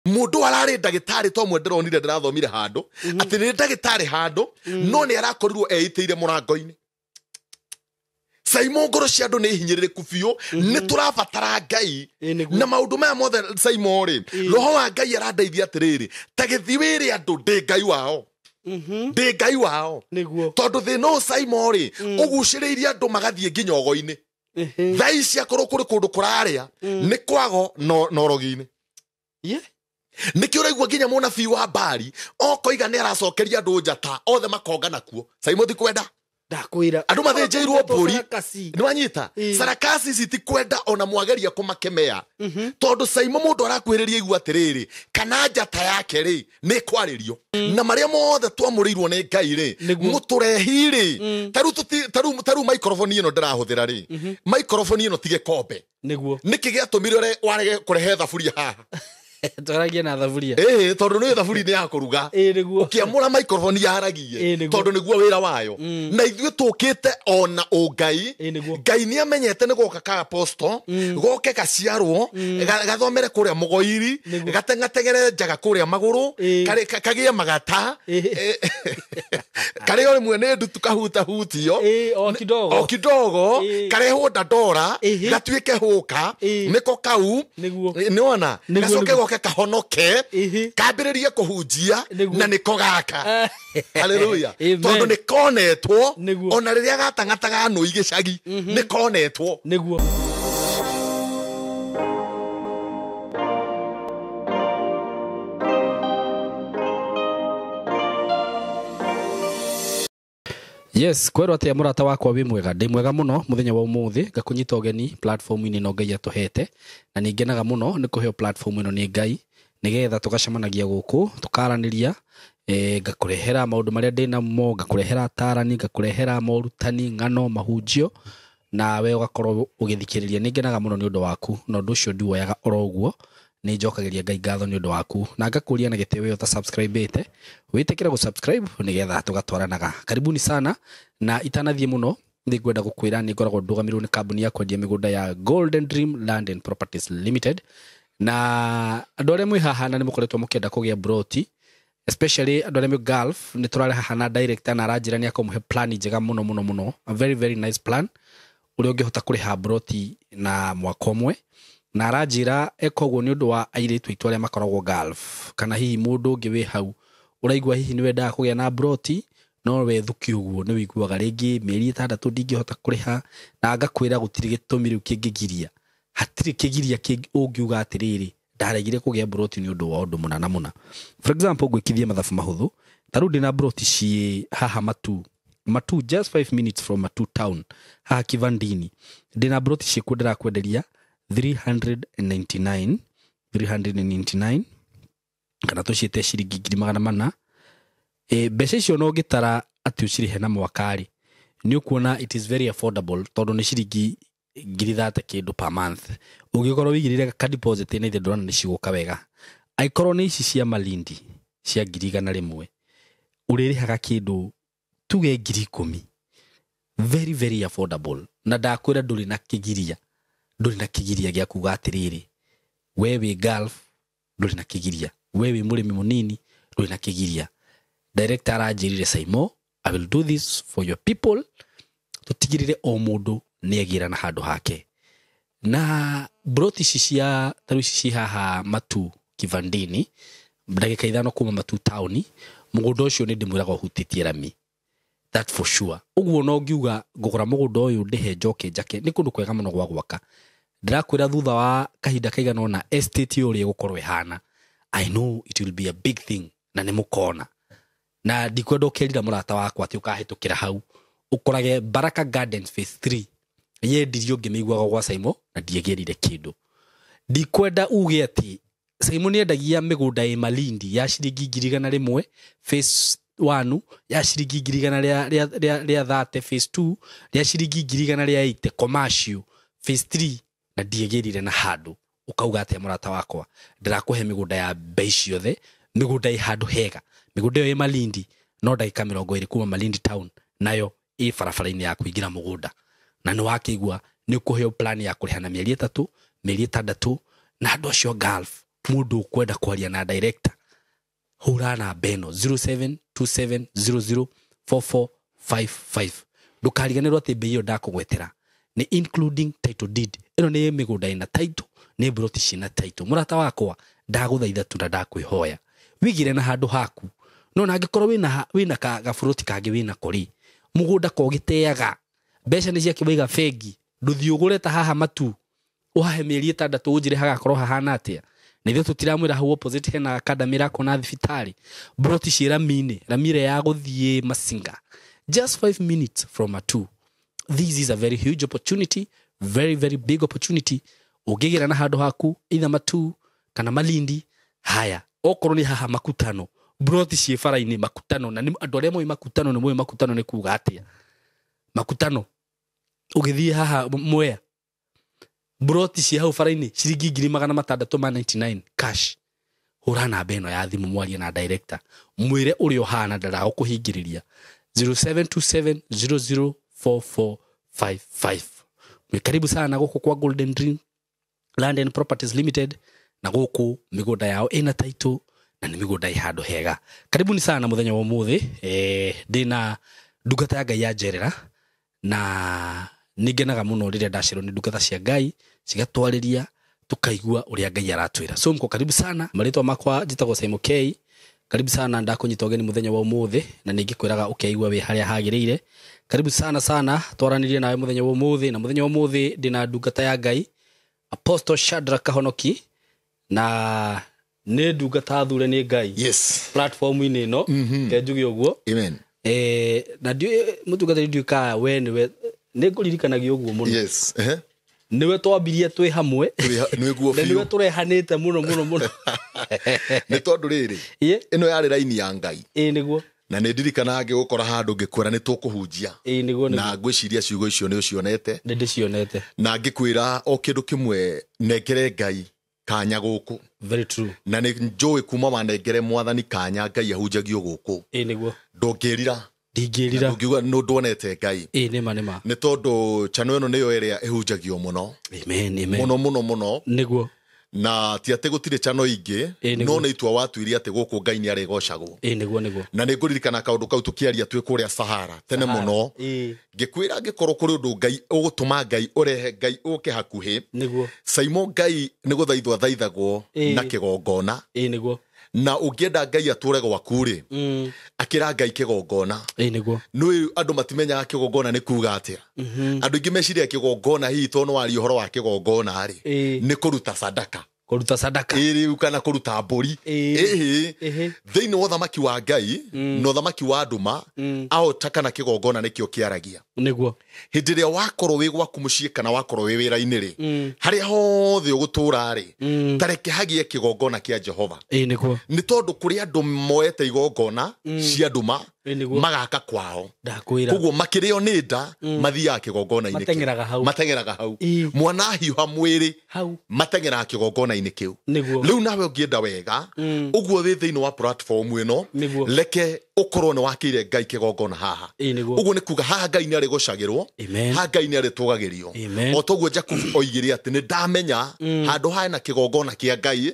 Mundu arari ndagitari to mwe ndironire ndirathomire handu ati ni ndagitari handu no ni arakorirwo eiteire murango-ini. Saimo ngoro cia andu ni hinyiririku biu, ni turabatara Ngai na maundu maya mothe. Saimo ri roho wa Ngai arandeithia atiriri, ta githi wire andu ndi Ngai wao, ndi Ngai wao, tondu thina ũyũ Saimo ri uguciriirie andu magathie nginya ogo-ini. Thaa ici akorwo kuri kundu kuraria ni kwago na orogi-ini. Nikio uraigua nginya munabii wa Bali okoiga ni aracokeria andu njata othe makongana kuo. Saimo ti kwenda ndakwira andu mathinjirwo mburi ni wanyita sarakasi ici ti kwenda ona mwageria kumakemea, tondu Saimo mundu arakuhiriria igua atiriri kana njata yake ri ni kwaririo na maria mothe twamurirwo ni Ngai ri muturehi ri. Taru microphone ino ndirahuthira ri, microphone ino ti gikombe niguo niki giatumire warege kurehe thaburia haha? Twaragia na thaburia tondu ni thaburi ni ya kuruga. Ukiamura microphone yaragie tondu niguo wira wayo. Na ithuĩ tũkĩte ona ũngai. Ngai ni amenyete ni goka ka apostle goke gaciarwo gathomere kuria mugoiri gateng'ateng'ere njaga kuria maguru kagie magata karĩo rĩmwe nĩ ndutu kahutahutio o kidogo karehwo ndandora gatuĩke hũka nĩko kau nĩwona gacoke goke kahonoke kambĩrĩrie kũhunjia na nĩko gaka. Haleluya. Tondu nĩkonetwo ona rĩrĩa gatang'ataga nũi gĩcagi nĩkonetwo nĩguo. Yes, kwerwo atia murata wakwa wi mwega, ndi mwega muno muthenya wa umuthi ngakunyita ugeni platform-ini no Ngai atuhete, na ningenaga muno ni kuheo platform ino ni Ngai nigetha tugacemanagia guku tukaraniria, ngakurehera maundu maria ndinamo, ngakurehera atarani, ngakurehera morutani, ng'ano, mahunjio, nawe ugakorwo ugithikiriria. Ningenaga muno ni undu waku na undu ucio ndiwoyaga oro uguo, ni njokagiria Ngai ngatho ni undu waku na ngakuria na gitĩo we uta-subscribe-ĩte witikire gũ-subscribe nigetha tugatwaranaga. Karibuni sana, na itanathie muno nĩngwenda gũkwĩra nĩ ngoragwo ndũgamĩrĩirwo nĩ kambuni ya kwendia mĩgũnda ya Golden Dream Land and Properties Limited, na andũ arĩa mwĩ haha na nĩ mũkoretwo mũkĩenda kũgĩa broti, especially andũ arĩa mwĩ Gulf, nĩ tũrarĩ haha na director na aranjĩra nĩ akũmũhe plan njega mũno mũno mũno, a very very nice plan ũrĩa ũngĩhota kũrĩha broti na mwaka ũmwe, na aranjĩra eka ũguo nĩ ũndũ wa airĩtu aitũ arĩa makoragwo Gulf, kana hihi mũndũ ũngĩ wĩ hau ũraigua hihi nĩ wendaga kũgĩa na broti no wethuki ũguo nĩ wĩiguaga rĩngĩ mĩeri 6 ndingĩhota kũrĩha, na ngakwĩra gũtirĩ gĩtũmi rĩu kĩngĩgiria, hatirĩ kĩgiria ũngiuga atĩrĩrĩ ndaregire kũgĩa broti nĩ ũndũ wa ũndũ mũna na mũna. For example, ngwĩkithie mathabu mahũthũ, ta rĩu ndĩna broti ciĩ haha Matu, Matu just 5 minutes from Matu town haha Kivandini, ndĩna broti ciĩkuo ndĩrakwenderia 399 399 kana tũciĩte ciringi 400,000. Mbeca icio no ngĩtara atĩ ũcirĩhe na mwaka-rĩ, nĩ ũkuona it is very affordable tondũ nĩ ciringi 30,000 kĩndũ per month. Ũngĩkorwo wĩigĩrĩire ka deposit na ithe ndũrona nĩ cigũka wega. Angĩkorwo nĩ ici cia Malindi cia 100,000 ũrĩrĩhaga kĩndũ tuge 10,000. Very very affordable. Na ndakwĩra ndũrĩ na kĩgiria, ndũrĩ na kĩgiria gĩa kuga atĩrĩrĩ we wĩ Gulf ndũrĩ na kĩgiria, we wĩ mũrĩmi mũnini ndũrĩ na kĩgiria. Director aranjĩrire, Saimo, I will do this for your people, tũtigĩrĩre o mũndũ nĩ agĩra na handũ hake. Na broti ici cia tarĩu ici ci haha Matu Kivandini, ndagĩka 5 kuma Matu taũni, mũgũnda ũcio nĩ ndĩmwĩraga ũhutĩtie rami, that for sure. Ũguo no ngiuga ngũgũra mũgũnda ũyũ ndĩhe njoke njake, nĩ kũndũ kwega mũno gwa gwaka. Ndĩrakwĩra thutha wa kahinda kaigana ũna estate ĩyo ũrĩa ĩgũkorwo ĩhana, I know it will be a big thing na nĩ mũkona. Na ndikwenda ũkerira mũrata wakwa atĩ ũkahĩtũkĩra hau ũkorage Baraka Gardens phase 3 yendirio ngĩmĩiguaga gwa Saimo na ndiegĩrire kĩndũ. Ndikwenda uge atĩ Saimo nĩendagia mĩgũnda ĩ Malindi ya ciringi 100,000 phase 1, ya ciringi 130,000 phase 2, ya ciringi 180,000 commercial phase 3 na ndiegĩrire na handũ. Ũkauga atĩa mũrata wakwa, ndĩrakũhe mĩgũnda ya bei ciothe, mĩgũnda ĩ handũ hega, mĩgũnda ĩyo ĩ Malindi no ndagĩka 20 kuma Malindi town, nayo ĩ barabara-inĩ ya kũingĩra mũgũnda. Na nĩ wakĩigua nĩ ũkũheo plan ya kũrĩha na mĩeri 3, mĩeri 6, na andũ acio Gulf Mũndũ ũkwenda kwaria na director, hũra namba ĩno 0727004455. Ndũkariganĩrwo atĩ mbei ĩyo ndakũgwetera nĩ including title deed. Ĩno nĩ mĩgũnda ĩna title, nĩ mburoti ciĩna title. Mũrata wakwa, ndagũthaitha tu na ndakwĩhoya wigire na handũ haku. No na angĩkorwo wĩna gaburoti kangĩ wĩna kori mũgũnda ko gĩteaga mbeca nĩ ciake waiga bengi, ndũthiĩ ũgũre ta haha matu ũhahe mĩeri 6 ũnjĩre hagakorwo hahana atĩa. Na ithuĩ tũtiramwĩra hau opposite hena academy ĩrakwo na thibitarĩ, mburoti ciĩ rami-inĩ, rami ĩrĩa ya gũthiĩ Masinga, just 5 minutes from Matu. This is a very huge opportunity, very very big opportunity. Ũngĩgĩra na handũ haku either Matu kana Malindi, haya okorwo nĩ haha Makutano, mburoti ciĩ bara-inĩ Makutano, na andũ arĩa moĩ Makutano nĩ moĩ Makutano nĩ kuga atĩa. Makutano ũgĩthiĩ haha Mwea, mburoti ciĩ hau bara-inĩ ciringi 699 cash. Hũra namba ĩno ya thimũ mwarie na director, mwĩre ũrĩa ũhana ndaragũkũhingĩrĩria 0727004455. Mwĩ karibu sana gũkũ kwa Golden Dream Land and Properties Limited, na gũkũ mĩgũnda yao ĩna title na nĩ mĩgũnda ĩ handũ hega. Karibuni sana mũthenya wa ũmũthĩ. Ndĩna ndungata ya Ngai ya njerera, na nĩngenaga mũno rĩrĩa ndacerwo nĩ ndungata cia Ngai cigatwarĩria tukaigua ũrĩa Ngai aratwĩra. So mko karibu sana. Marĩtwa makwa njĩtagwo Simon K. Karibu sana, ndakũnyita ũgeni mũthenya wa ũmũthĩ, na nĩngĩkwĩraga ũkeigua wĩ harĩa hagĩrĩire. Karibu sana sana, twaranĩrie nawe mũthenya wa ũmũthĩ, na mũthenya wa ũmũthĩ ndĩna ndungata ya Ngai Apostle Shadrack Kahonoki, na nĩ ndungata thure nĩ Ngai. Yes. Platform-inĩ ĩno, ke njuge ũguo. Amen. Na ndiũĩ mũtungatĩri ndiũĩ kana we nĩwe nĩngũririkanagia ũguo mũno. Yes. Nĩwe twambirie twĩ hamwe. Nĩguo Na nĩwe biũ. tũrehanĩte mũno mũno mũno. Nĩ tondũ rĩrĩ, ĩno yarĩ raini ya Ngai. Ĩĩ nĩguo. Na nĩ ndirikanaga ngĩgũkora handũ ngĩkwĩra nĩ tũkũhunjia. Ĩĩ nĩguo. Na ngwĩciria ciugo icio nĩ ũcionete. Nĩ ndĩcionete. Na ngĩkwĩra o kĩndũ kĩmwe, nengere Ngai kanya gũkũ. Very true. Na nĩ njũĩ kuma wanengere mwathani kanya Ngai ahunjagio gũkũ. Ĩĩ nĩguo. Ndũngĩrira. Ndingĩrira. Ndũngiuga nĩ ndwonete Ngai. Ĩĩ nĩma nĩma. Nĩ tondũ channel ĩno nĩyo ĩrĩa ĩhunjagio mũno. Amen, amen. Mũno mũno mũno. Nĩguo. Na ti atĩ gũtirĩ channel ingĩ, no nĩ itua watuire atĩ gũkũ Ngai nĩ arĩgocagwo. Ĩĩ nĩguo nĩguo. Na nĩ ngũririkana kaũndũ kau tũkĩaria twĩ kũrĩa Sahara tene mũno. Ngĩkwĩra angĩkorwo kũrĩ ũndũ Ngai ũgũtũma Ngai ũrehe Ngai ũke hakuhĩ. Nĩguo. Simon Ngai nĩ gũthaithwo athaithagwo na kĩgongona. Ĩĩ nĩguo. Na ũngĩenda Ngai atũre gwaku rĩ, akĩra Ngai kĩgongona. Ĩĩ nĩguo. Nĩ andũ matimenyaga kĩgongona nĩ kuga atĩa. Andũ aingĩ meciria kĩgongona hihi tondũ nĩ waria ũhoro wa kĩgongona rĩ, nĩ kũruta sadaka. Kũruta sadaka. Ĩĩ rĩu kana kũruta mbũri. Ĩhĩ. Thĩinĩ wa ũthamaki wa Ngai na ũthamaki wa nduma, aota kana kĩgongona nĩkĩo kĩaragia. Nĩguo. Hĩndĩ ĩrĩa wakorwo wĩ gwaku mũciĩ kana wakorwo wĩ wĩra-inĩ rĩ, harĩa hothe ũgũtũra rĩ, ta reke hagĩe kĩgongona kĩa Jehova. Ĩĩ nĩguo. Nĩ tondũ kũrĩ andũ moete igongona cia nduma magaka kwao. Ndakwĩra. Koguo makĩrĩo nĩ nda mathiaga kĩgongona-inĩ kĩu. Mateng'eraga hau. Mateng'eraga hau. Mwana ahiũha mwĩrĩ mateng'eraga kĩgongona-inĩ kĩu. Nĩguo. Rĩu nawe ũngĩenda wega, ũguo wĩ thĩinĩ wa platform ĩno, reke ũkorwo nĩ wakĩire Ngai kĩgongona haha. Ũguo nĩ kuga haha Ngai nĩ arĩgocagĩrwo, haha Ngai nĩ arĩtũgagĩrio. O toguo Jakubu oigire atĩ nĩ ndamenya handũ haha na kĩgongona kĩa Ngai,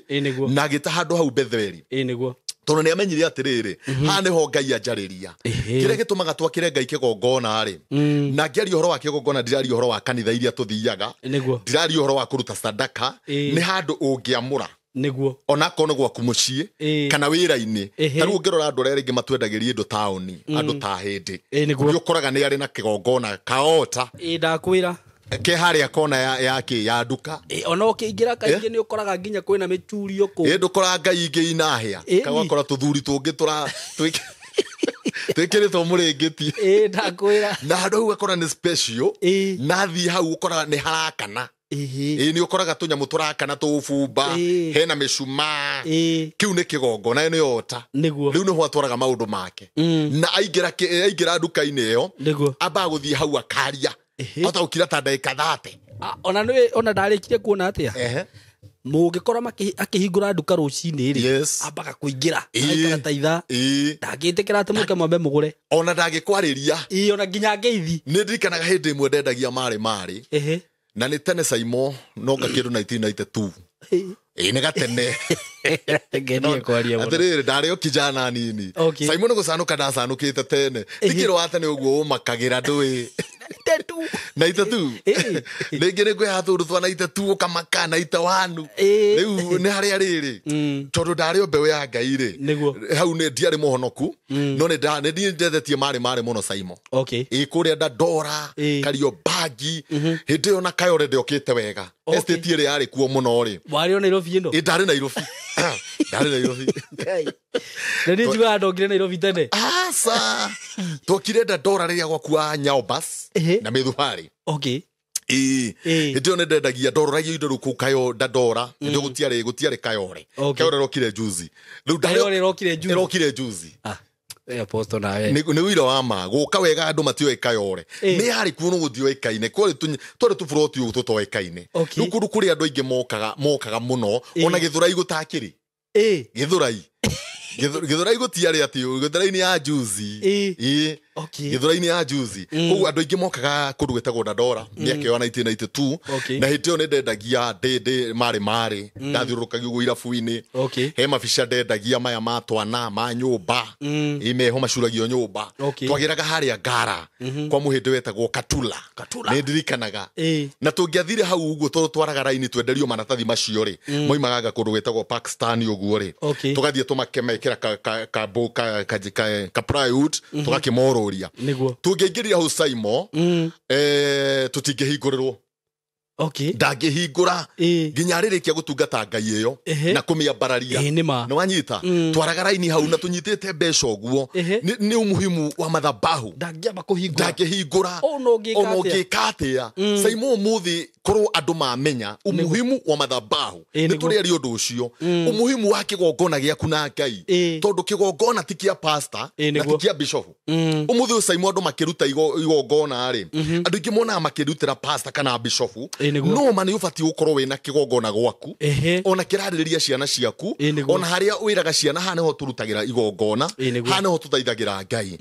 na agĩta handũ hau Betheli. Nĩguo. Tondũ nĩ amenyire atĩrĩrĩ, haha nĩho Ngai anjarĩria. Kĩrĩa gĩtũmaga twakĩre Ngai kĩgongona rĩ, na ngĩaria ũhoro wa kĩgongona ndiraria ũhoro wa kanitha iria tũthiaga, ndiraria ũhoro wa kũruta sadaka, nĩ handũ ũngĩamũra. Nĩguo. Onakorwo nĩ gwaku mũciĩ kana wĩra-inĩ. Ta rĩu ũngĩrora andũ arĩa rĩngĩ matwendagĩria indo taũni, andũ ta hĩndĩ, nĩ ũkoraga nĩ arĩ na kĩgongona kaota. Ĩĩ ndakwĩra. Ke harĩa kona ya kĩ ya nduka. Ona ũkĩingĩra kaingĩ nĩ ũkoraga nginya kwĩna mĩcurio kũu. Ĩĩ ndũkoraga Ngai ingĩ inahĩa. Kagwakora tũthuri tũngĩ twĩkĩrĩtwo mũrĩngĩti. Ĩĩ ndakwĩra. Na handũ hau ũgakora nĩ special. Na thiĩ hau ũkoraga nĩ harakana. Ĩĩ nĩ ũkoraga tũnyamũ tũrakana tũbumba, hena mĩcumaa. Kĩu nĩ kĩgongona, nĩ ota. Nĩguo. Rĩu nĩho atwaraga maũndũ make. Na aingĩra nduka-inĩ ĩyo, ambaga gũthiĩ hau akaria. Ota gũkira ta ndagĩka 30. Ona nĩ ona ndarĩkirie kuona atĩa? Mũngĩkora akĩhingũra nduka rũcinĩ rĩ, ambaga kũingĩra aikara ta ithaa. Ndangĩtĩkĩra atĩ mũke mwambe mũgũre. Ona ndangĩkwarĩria. Ĩĩ ona nginya ngeithi. Nĩ ndirikanaga hĩndĩ ĩmwe ndendagia marĩ marĩ. Na nĩ tene Saimo no nga kĩndũ 1992. Ĩĩ nĩ gatene. Ngenie kwaria mũno. Atĩrĩrĩ, ndarĩ o kijana nini. Okay. Simon gũcanũka ndacanũkĩte tene. Ndikĩrwo wa tene ũguo ũmakagĩra ndũĩ. Tetu. Na itatu. Ĩĩ. Rĩngĩ nĩ kwĩha tũndũ twa na itatu ũkamaka na itawanu. Ĩĩ. Rĩu nĩ harĩa rĩrĩ. Tondũ ndarĩ o mbeũ ya Ngai rĩ. Nĩguo. Hau nĩ ndiarĩ mũhonoku. No nĩ nĩ ndendetie marĩ marĩ mũno Simon. Okay. Ĩ kũrĩa Dandora, Ĩĩ. Kariobangi, hĩndĩ ĩyo na Kayore ndĩokĩte wega. Okay. Estate ĩrĩa yarĩ kuo mũno rĩ. Warĩ o Nairobi ĩno. Ĩ ndarĩ Nairobi. Ndarĩ Nairobi. Ngai. Na nĩ njiguaga ndongire Nairobi tene. Aca. Twokire Dandora rĩrĩa gwakua Nyaobas Ĩhĩ. na Mĩthubarĩ. Okay. Ĩĩ. Ĩĩ. Hĩndĩ ĩyo nĩ ndendagia ndororagia indo rĩu kũu Kayo Dandora. Hĩndĩ ĩyo gũtiarĩ Kayore. Okay. Kayore ĩrokire juzi. Rĩu ndarĩ Kayore ĩrokire juzi. ĩrokire juzi. Ah. Apostle nawe. Nĩ ũira wa ma gũka wega andũ matioĩ Kayore. Ĩĩ. Nĩ yarĩ kuo no gũtioĩkaine. Twarĩ tũburoti ũguo tũtoĩkaine. Okay. Rĩu kũndũ kũrĩa andũ aingĩ mokaga mũno Ĩĩ. ona Gĩthũrai gũtakĩrĩ. Ĩĩ. Gĩthũrai. Gĩthũrai gũtiarĩ atĩ Gĩthũrai-inĩ ya juzi. Ĩĩ. Ĩĩ. Okay. Gĩthũrai-inĩ ya juzi. Koguo andũ aingĩ mokaga kũndũ gwĩtagwo Dandora mĩaka ĩyo ya 1992. Okay. Na hĩndĩ ĩyo nĩ ndendagia ndĩ marĩ ndathiũrũrũkagia ũguo irabu-inĩ. Okay. He mabica ndendagia maya ma twana ma nyũmba. Ĩ meho macuragio nyũmba. Okay. Twagĩraga harĩa Ngara kwa mũhĩndĩ wetagwo Katula. Katula. Nĩ ndirikanaga. Ĩĩ. Na tũngĩathire hau ũguo tondũ twaraga raini twenderio maratathi macio rĩ moimagaga kũndũ gwĩtagwo Pakistan ũguo rĩ. Okay. Tũgathiĩ tũmakemekĩra ka plywood tũgakĩmorũria. Nĩguo. Tũngĩaingĩrire hau Saimo tũtingĩhingũrĩrwo. Okay. Ndangĩhingũra Ĩĩ. nginya arĩrĩkia gũtungata Ngai ĩyo Ehe. na kũmĩambararia. Ĩĩ nĩ ma. Nĩ wanyita twaraga raini hau na tũnyitĩte mbeca ũguo. Ehe. Nĩ umuhimu wa madhabahu. Ndangĩamba kũhingũra. Ndangĩhingũra. Ona ũngĩka Ona atĩa. ũngĩka atĩa. Saimo ũmũthĩ korwo andũ mamenya umuhimu wa madhabahu. Ĩĩ, Nĩ nĩguo. tũrĩaria ũndũ ũcio. Umuhimu wa kĩgongona gĩaku na Ngai. Ĩĩ. Tondũ kĩgongona ti kĩa pastor Ĩĩ, na ti nĩguo. kĩa bishop. Ũmũthĩ ũyũ Saimo andũ makĩruta igongona rĩ andũ aingĩ monaga makĩrutĩra pastor kana bishop. Ĩĩ, nĩguo. No ma nĩ ũbatiĩ gũkorwo wĩna kĩgongona gwaku. Ehe. Ona kĩrarĩrĩria ciana ciaku. Ĩĩ, nĩguo. Ona harĩa wĩraga ciana haha nĩho tũrutagĩra igongona. Ĩĩ, nĩguo. Haha nĩho tũthaithagĩra Ngai.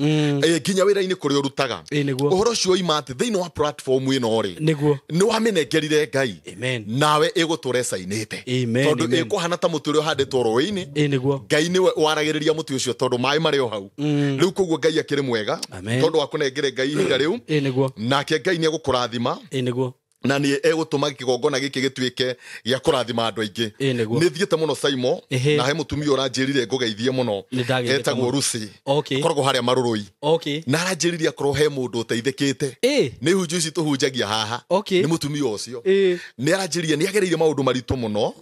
Nginya wĩra-inĩ kũrĩa ũrutaga. Ĩĩ, nĩguo. Ũhoro ũcio oima atĩ thĩinĩ wa platform ĩno rĩ Nĩguo. nĩ wamĩnengerire Ngai. Amen. Nawe ĩgũtũra ĩcainĩte. Amen, Tondũ amen. ĩkũhana ta mũtĩ ũrĩa ũhandĩtwo rũĩ-inĩ. Ĩĩ, nĩguo. Ngai nĩwe waragĩrĩria mũtĩ ũcio tondũ maĩ marĩ o hau. Rĩu koguo Ngai akĩrĩ mwega Amen. tondũ wa kũnengere Ngai ihinda rĩu. Ĩĩ, nĩguo. Nake Ngai nĩ egũkũrathima. Ĩĩ, nĩguo. Na nĩ egũtũma kĩgongona gĩkĩ gĩtuĩke gĩa kũrathima andũ aingĩ. Ĩĩ, nĩguo. Nĩ thiĩte mũno Saimo Ehe. na he mũtumia ũranjĩrire ngũgeithie mũno. Nĩ ndageithĩka Etagwo mũno. Rusi. Okay. Akoragwo harĩa Marũrũi. Okay. Na aranjĩrire akorwo he mũndũ ũteithĩkĩte. Ĩĩ. Nĩ hunjo ici tũhunjagia haha. Okay. Nĩ mũtumia ũcio. Ĩĩ. Nĩ aranjĩrire nĩ agereire maũndũ maritũ mũno.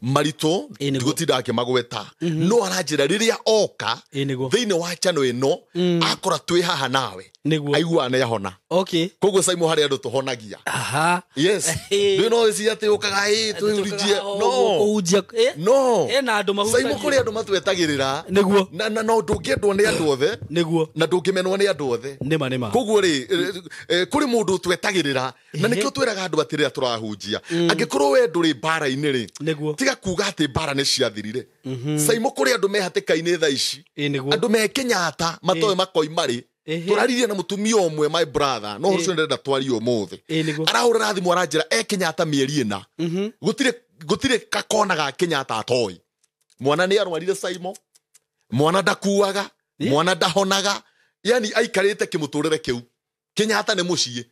Maritũ Ĩĩ, nĩguo. ndigũtinda akĩmagweta. No aranjĩra rĩrĩa oka Ĩĩ, nĩguo. thĩinĩ wa channel ĩno akora twĩ haha nawe. Nĩguo. Aiguaga nĩ ahona. Okay. Koguo Saimo harĩ andũ tũhonagia. Aha. Yes. Ndũĩ no ũcirie atĩ ũkaga ĩ tũhunjie. No. Kũhunjia. No. Ena andũ mahunjagia. Saimo kũrĩ andũ matwetagĩrĩra. Nĩguo. Na no ndũngĩendwo nĩ andũ othe. Nĩguo. Na ndũngĩmenwo nĩ andũ othe. Nĩma nĩma. Koguo rĩ kũrĩ mũndũ ũtwetagĩrĩra na nĩkĩo twĩraga andũ atĩ rĩrĩa tũrahunjia angĩkorwo we ndũrĩ mbara-inĩ rĩ Nĩguo. tiga kuga atĩ mbara nĩ ciathirire. Saimo kũrĩ andũ me hatĩka-inĩ thaa ici. Ĩĩ, nĩguo. Andũ me Kenyatta matoĩ makoima rĩ. Ehe. Tũraririe na mũtumia ũmwe my brother no ũcio ndĩrenda twarie ũmũthĩ. Ĩĩ, nĩguo. Arahũrĩra thimũ aranjĩra e Kenyatta mĩeri ĩna. Gũtirĩ gakona ga Kenyatta atoĩ. Mwana nĩ arwarire Saimo. Mwana ndakuaga, mwana ndahonaga. Yani aikarĩte kĩmũtũrĩre kĩu. Kenyatta nĩ mũciĩ.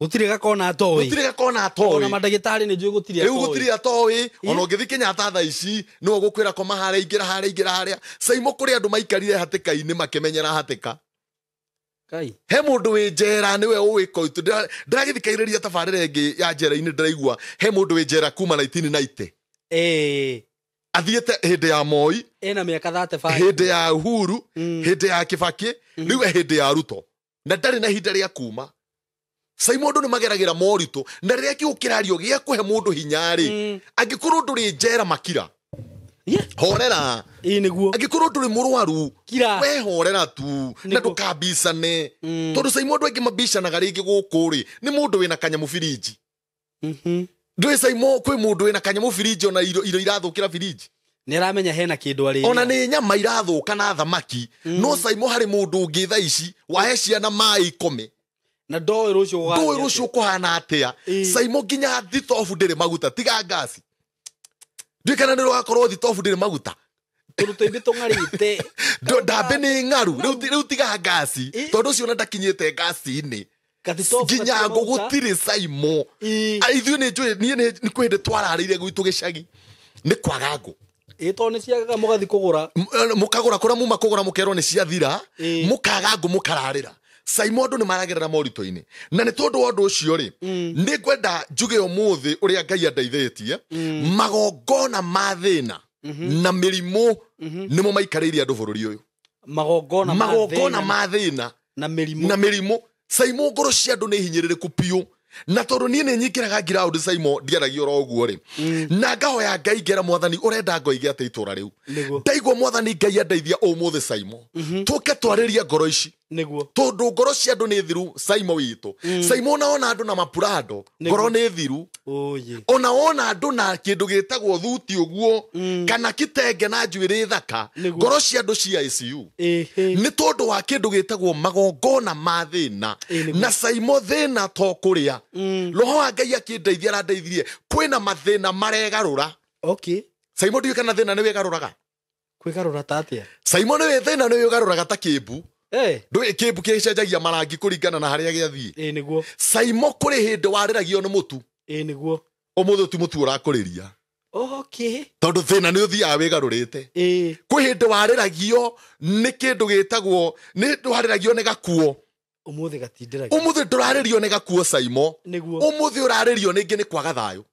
Gũtirĩ gakona atoĩ. Gũtirĩ gakona atoĩ. Ona mandagĩtarĩ nĩ njũĩ gũtirĩ Rĩu atoĩ. gũtirĩ atoĩ. Ona ũngĩthiĩ Kenyatta thaa ici nĩwe ũgũkwĩra koma harĩa ingĩra harĩa ingĩra harĩa. Saimo kũrĩ andũ maikarire hatĩka-inĩ makĩmenyera hatĩka. Kai. He mũndũ wĩ njera nĩwe ũĩ koitũ. Ndĩragĩthikĩrĩria tabarĩra ĩngĩ ya njera-inĩ ndĩraigua he mũndũ wĩ njera kuma 1990. Ĩĩ. Athiĩte hĩndĩ ya Moi, Ena mĩaka 35. hĩndĩ ya Uhuru, hĩndĩ ya Kibaki, rĩu e hĩndĩ ya Ruto. Na ndarĩ na ihinda rĩa kuma. Saimo andũ nĩ mageragĩra moritũ na rĩrĩa kiugo kĩrario gĩa kũhe mũndũ hinya rĩ angĩkorwo ndũrĩ njera makira. Yeah. Horera. Ĩĩ, nĩguo. Angĩkorwo ndũrĩ mũrwaru Kira. we horera tu na Nĩguo. ndũkambicane. Tondũ Saimo andũ aingĩ mambicanaga rĩngĩ gũkũ rĩ nĩ mũndũ wĩna kanyamũ birinji. Ndũĩ Saimo kwĩ mũndũ wĩna kanyamũ birinji ona irio irathũkĩra birinji. Nĩ aramenya hena kĩndũ arĩ. Ona nĩ nyama irathũka na thamaki. No Saimo harĩ mũndũ ũngĩ thaa ici wahe ciana maĩ ikome. Na ndoĩ rũciũ gũgathiĩ Ndũĩ atĩa. rũciũ kũhana atĩa. Saimo nginya thitobu ndĩrĩ maguta tiga ngasi. Ndiũĩ kana nĩ rũgakorwo thitobu ndĩrĩ maguta. Tondũ tũimbi tũng'arĩte. Ndambe nĩ ng'aru rĩu tiga ngasi tondũ ũcio ona ndakinyĩte ngasi-inĩ. Nginya ngũ gũtirĩ Saimo. Ithuĩ nĩ njũĩ niĩ nĩ kwĩ hĩndĩ twararĩire gwitũ gĩcagi nĩ kwaga ngũ. Ĩ tondũ nĩ ciagaga mũgathiĩ kũgũra. Mũkagũra kũrĩa muma kũgũra mũkerwo nĩ ciathira, mũkaga ngũ mũkararĩra. Saimo andũ nĩ maragerera moritũ-inĩ. Na nĩ tondũ wa ũndũ ũcio rĩ, nĩ ngwenda njuge ũmũthĩ ũrĩa Ngai andeithĩtie, magongona ma thĩna na mĩrimũ nĩmo maikarĩire andũ bũrũri ũyũ. Magongona ma thĩna na mĩrimũ. Na mĩrimũ. Saimo ngoro cia andũ nĩ hinyĩrĩrĩku biũ. Na tondũ niĩ nĩ nyingĩraga ground Saimo ndiaragia oro ũguo rĩ, na ngahoya Ngai ngera mwathani ũrenda ngoige atĩ itũra rĩu. Ndaigua mwathani Ngai andeithia ũmũthĩ Saimo, tũke twarĩrie ngoro ici. Tondũ ngoro cia andũ nĩ thiru Saimo witũ. Saimo ona wona andũ na mapurando ngoro nĩ thiru. Ona wona andũ na kĩndũ gĩtagwo thuti ũguo kana kitenge na njuĩrĩ thaka, ngoro cia andũ cia ICU. Nĩ tondũ wa kĩndũ gĩtagwo magongona ma thĩna. Na Saimo thĩna to kũrĩa. Roho wa Ngai akĩndeithia arandeithirie kwĩna mathĩna maregarũra. Okay. Saimo ndiũĩ kana thĩna nĩ wĩgarũraga. Kwĩgarũra ta atĩa? Saimo nĩ thĩna nĩ wĩgarũraga ta kĩmbu. Ndũĩ kĩmbu kĩcenjagia marangi kũringana na harĩa gĩathiĩ. Ĩ nĩguo. Saimo kũrĩ hĩndĩ warĩragio nĩ mũtu. Ĩ nĩguo. Ũmũthĩ ti mũtu ũrakũrĩria. Okay. Tondũ thĩna nĩ ũthiaga wĩgarũrĩte. Kwĩ hĩndĩ warĩragio nĩ kĩndũ gĩtagwo nĩ warĩragio nĩ gakuo. Ũmũthĩ gatindĩragio. Ũmũthĩ ndũrarĩrio nĩ gakuo Saimo. Nĩguo. Ũmũthĩ ũrarĩrio nĩngĩ nĩ kwaga thayũ.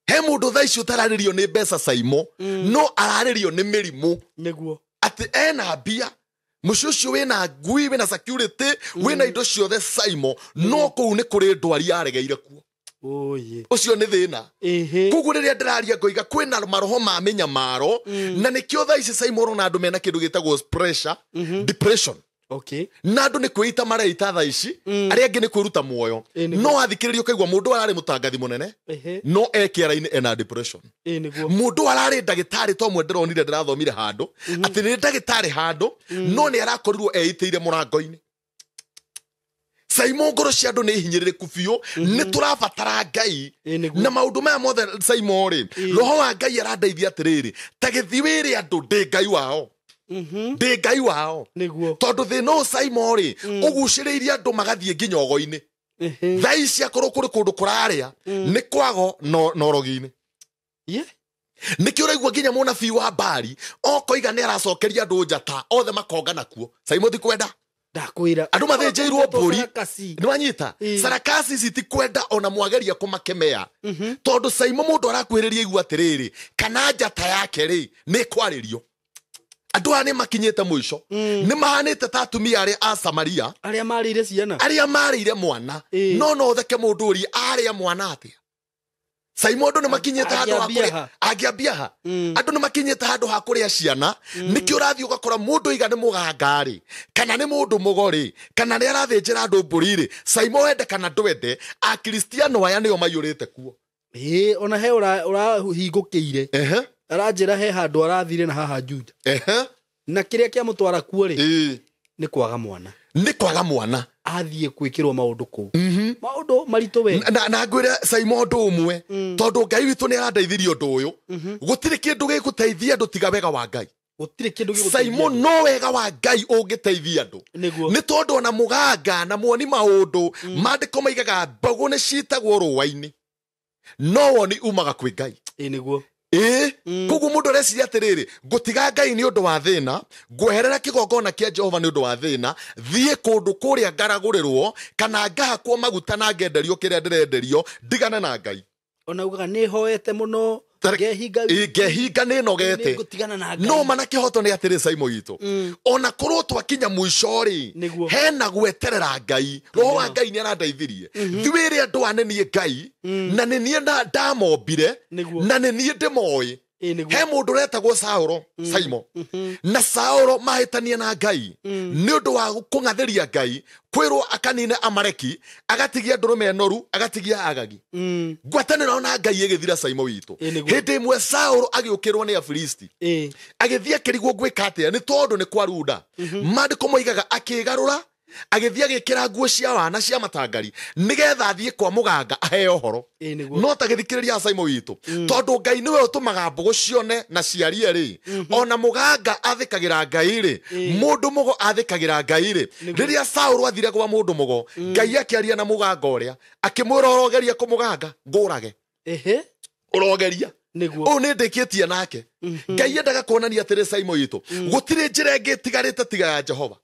He mũndũ thaa ici ũtararĩrio nĩ mbeca Saimo, no ararĩrio nĩ mĩrimũ. Nĩguo. Atĩ ena mbia, mũciĩ ũcio wĩna ngui, wĩna security, wĩna indo ciothe Saimo, no kũu nĩ kũrĩ ndwari yaregeire kuo. Ũcio nĩ thĩna. Koguo rĩrĩa ndĩraria ngoiga kwĩna maroho ma mĩnyamaro, na nĩkĩo thaa ici Saimo ũrona andũ mena kĩndũ gĩtagwo pressure, depression. Okay. Na andũ nĩ kwĩita mareita thaa ici, arĩa angĩ nĩ kwĩruta muoyo. No athikĩrĩria ũkaigua mũndũ ararĩ mũtangathi mũnene, no e kĩara-inĩ ena depression. Mũndũ ararĩ ndagĩtarĩ to mwe ndĩronire ndĩrathomire handũ, atĩ nĩ ndagĩtarĩ handũ, no nĩ arakorirwo eitĩire mũrango-inĩ. Saimo ngoro cia andũ nĩ hinyĩrĩrĩku biũ, nĩ tũrabatara Ngai. Na maũndũ maya mothe Saimo rĩ, roho wa Ngai arandeithia atĩrĩrĩ, ta gĩthiĩ wĩre andũ ndĩ Ngai wao. Ndĩ Ngai wao. Tondũ thĩna ũyũ Saimo rĩ, ũgucĩrĩirie andũ magathiĩ nginya ogo-inĩ. Thaa ici akorwo kũrĩ kũndũ kũrarĩa, nĩ kwago na ũrogi-inĩ. Nĩkĩo ũraigua nginya mũnabii wa Bali okoiga nĩ aracokeria andũ njata othe makongana kuo. Saimo ti kwenda. Ndakwĩra. Andũ mathĩnjĩirwo mbũri. Nĩ wanyita? Sarakasi ici ti kwenda ona mwageria kũmakemea. Tondũ Saimo mũndũ arakwĩrĩria igua atĩrĩrĩ, kana njata yake rĩ, nĩ ĩkwarĩrio. Andũ aya nĩ makinyĩte mũico. Nĩ mahanĩte ta atumia arĩa a Samaria, arĩa marĩire ciana, arĩa marĩire mwana. No no theke mũndũ ũria arĩa mwana atĩa. Saimo andũ nĩ makinyĩte handũ ha kũrĩa, angĩambia ha. Andũ nĩ makinyĩte handũ ha kũrĩa ciana. Nĩkĩo ũrathiĩ ũgakora mũndũ iga nĩ mũganga rĩ, kana nĩ mũndũ mũgo rĩ, kana nĩ arathĩnjĩra andũ mbũri rĩ. Saimo wende kana ndwende, Akristiano aya nĩo maiyũrĩte kuo. Ona he ũrahingũkĩire. Aranjĩra he handũ arathire na haha Juja. Na kĩrĩa kĩamũtwara kuo rĩ, nĩ kwaga mwana. Nĩ kwaga mwana. Athiĩ gwĩkĩrwo maũndũ kũu. Maũndũ maritũ we. Na ngwĩre Saimo ũndũ ũmwe, tondũ Ngai witũ nĩ arandeithirie ũndũ ũyũ. Gũtirĩ kĩndũ gĩgũteithia andũ tiga wega wa Ngai. Gũtirĩ kĩndũ gĩgũteithia. Saimo no wega wa Ngai ũngĩteithia andũ. Nĩ tondũ ona mũganga na muoni maũndũ, maandĩko maigaga mbegũ nĩ citagwo rũa-inĩ. No woni umaga kwĩ Ngai. Nĩguo. Koguo mũndũ areciria atĩrĩrĩ, ngũtiga Ngai nĩ ũndũ wa thĩna, ngweherera kĩgongona kĩa Jehova nĩ ũndũ wa thĩna, thiĩ kũndũ kũrĩa ngaragũrĩrwo kana ngahakwo maguta na ngenderio kĩrĩa ndĩrenderio, ndigane na Ngai. Ona ugaga nĩ hoete mũno, ngehinga nĩ nogete. No mana kĩhoto nĩ atĩrĩ Saimo witũ, ona korwo twakinya mũico rĩ, hena gweterera Ngai. Roho wa Ngai nĩ arandeithirie. Thi wĩre andũ aya nĩ niĩ Ngai, na nĩ niĩ ndamombire, na nĩ niĩ ndĩmoĩ. He mũndũ ũretagwo Saũlo, Saimo. Na Saũlo mahĩtania na Ngai nĩ ũndũ wa kũng'athĩria Ngai, kwĩrwo akanine Amaleki, agatigia ndũrũme noru, agatigia Agagi. Ngwatanĩro na Ngai ĩgĩthira Saimo witũ. Hĩndĩ ĩmwe Saũlo agĩũkĩrwo nĩ Afilisti, agĩthiĩ akĩrigwo ngwĩka atĩa nĩ tondũ nĩ kwarunda. Maandĩko moigaga akĩgarũra Agĩthiĩ agĩkĩra nguo cia wana cia matangari nĩgetha athiĩ kwa mũganga aheo ũhoro. No ta gĩthikĩrĩria Saimo witũ, tondũ Ngai nĩwe ũtũmaga mbũgũ cione na ciarie rĩ, ona mũganga athĩkagĩra Ngai rĩ, mũndũ mũgo athĩkagĩra Ngai rĩ. Rĩrĩa Saũlũ athire kwa mũndũ mũgo, Ngai akĩaria na mũganga ũrĩa akĩmwĩra ũrogeria kũmũganga ngũrage. Ũrogeria ũũ nĩ ndĩkĩtie nake. Ngai endaga kuonania atĩrĩ Saimo witũ, gũtirĩ njĩra ĩngĩ ĩtigarĩte tiga ya Jehova.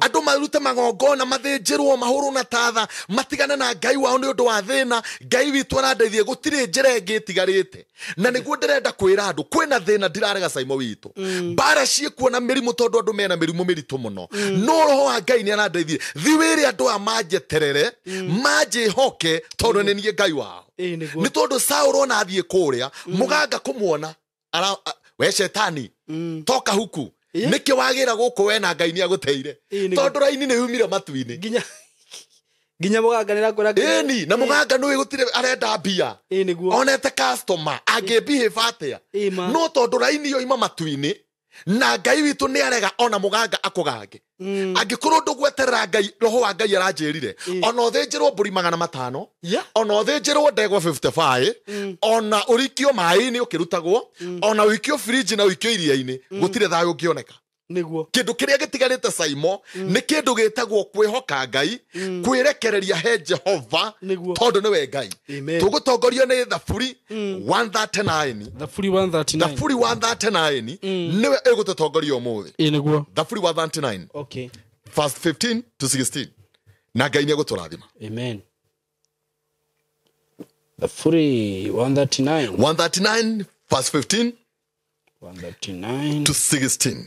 Andũ marute magongona mathĩnjĩrwo mahũrwo na tatha matigane na Ngai wao nĩ ũndũ wa thĩna. Ngai witũ arandeithie, gũtirĩ njĩra ĩngĩ ĩtigarĩte. Na nĩguo ndĩrenda kwĩra andũ kwĩna thĩna, ndirarega Saimo witũ, mbara ciĩkuo na mĩrimũ tondũ andũ mena mĩrimũ mĩritũ mũno, no roho wa Ngai nĩ arandeithie thi wĩre andũ aya manjeterere manjĩhoke tondũ nĩ niĩ Ngai wao. Nĩ tondũ Saũlũ ona athiĩ kũrĩa mũganga kũmuona we shetani toka huku nĩkĩ wagĩra gũkũ we na Ngai nĩagũteire, tondũ raini nĩ yumire matu-inĩ. Nginya mũganga nĩarakwĩra ĩni, na mũganga nĩũĩ gũtirĩ arenda mbia, onete customer angĩbehave atĩa, no tondũ raini yoima matu-inĩ na Ngai witũ nĩ arega ona mũganga akũgange. Angĩkorwo ndũgweterera Ngai, roho wa Ngai aranjĩrire ona ũthĩnjĩrwo mbũri 500, ona ũthĩnjĩrwo ndegwa 55, ona ũrikio maĩ-inĩ ũkĩrutagwo, ona ũikio fridge na ũikio iria-inĩ, gũtirĩ thayũ ũngĩoneka. Kĩndũ kĩrĩa gĩtigarĩte Saimo nĩ kĩndũ gĩtagwo kwĩhoka Ngai, kwĩrekereria he Jehova tondũ nĩwe Ngai. Tũgũtongorio nĩ Thaburi 139. Thaburi 139. Thaburi 139 nĩwe ĩgũtũtongoria ũmũthĩ. Thaburi 139. Okay. Verse 15 to 16. Na Ngai nĩegũtũrathima. Amen. Thaburi 139. 139 verse 15 139 to 16.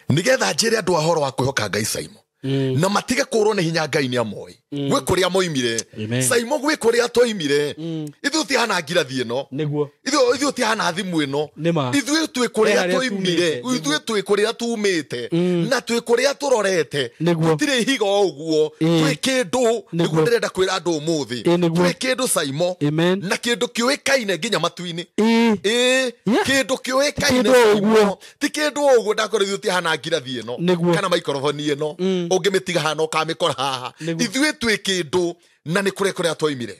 Nigetha njĩre andũ ahoro wa kwĩhoka Ngai Saimo, na matige kũrwo nĩ hinya Ngai nĩ amoĩ. Gwĩ kũrĩa moimire Saimo, gwĩ kũrĩa twoimire. Ithuĩ tũtihana ngirathi ĩno, ithuĩ tũtihana thimũ ĩno, ithuĩ twĩ kũrĩa twoimire, ithuĩ twĩ kũrĩa tumĩte na twĩ kũrĩa tũrorete. Gũtirĩ ihiga o ũguo, twĩ kĩndũ. Nĩguo ndĩrenda kwĩra andũ ũmũthĩ, twĩ kĩndũ Saimo, na kĩndũ kĩũĩkaine nginya matu-inĩ. Kĩndũ kĩũĩkaine Saimo, ti kĩndũ o ũguo. Ndakorwo ithuĩ tũtihana ngirathi ĩno kana maikoroboni ĩno, ũngĩmĩtiga hana ũkamĩkora haha. Ithuĩ twĩ kĩndũ na nĩ kũrĩa kũrĩa twoimire.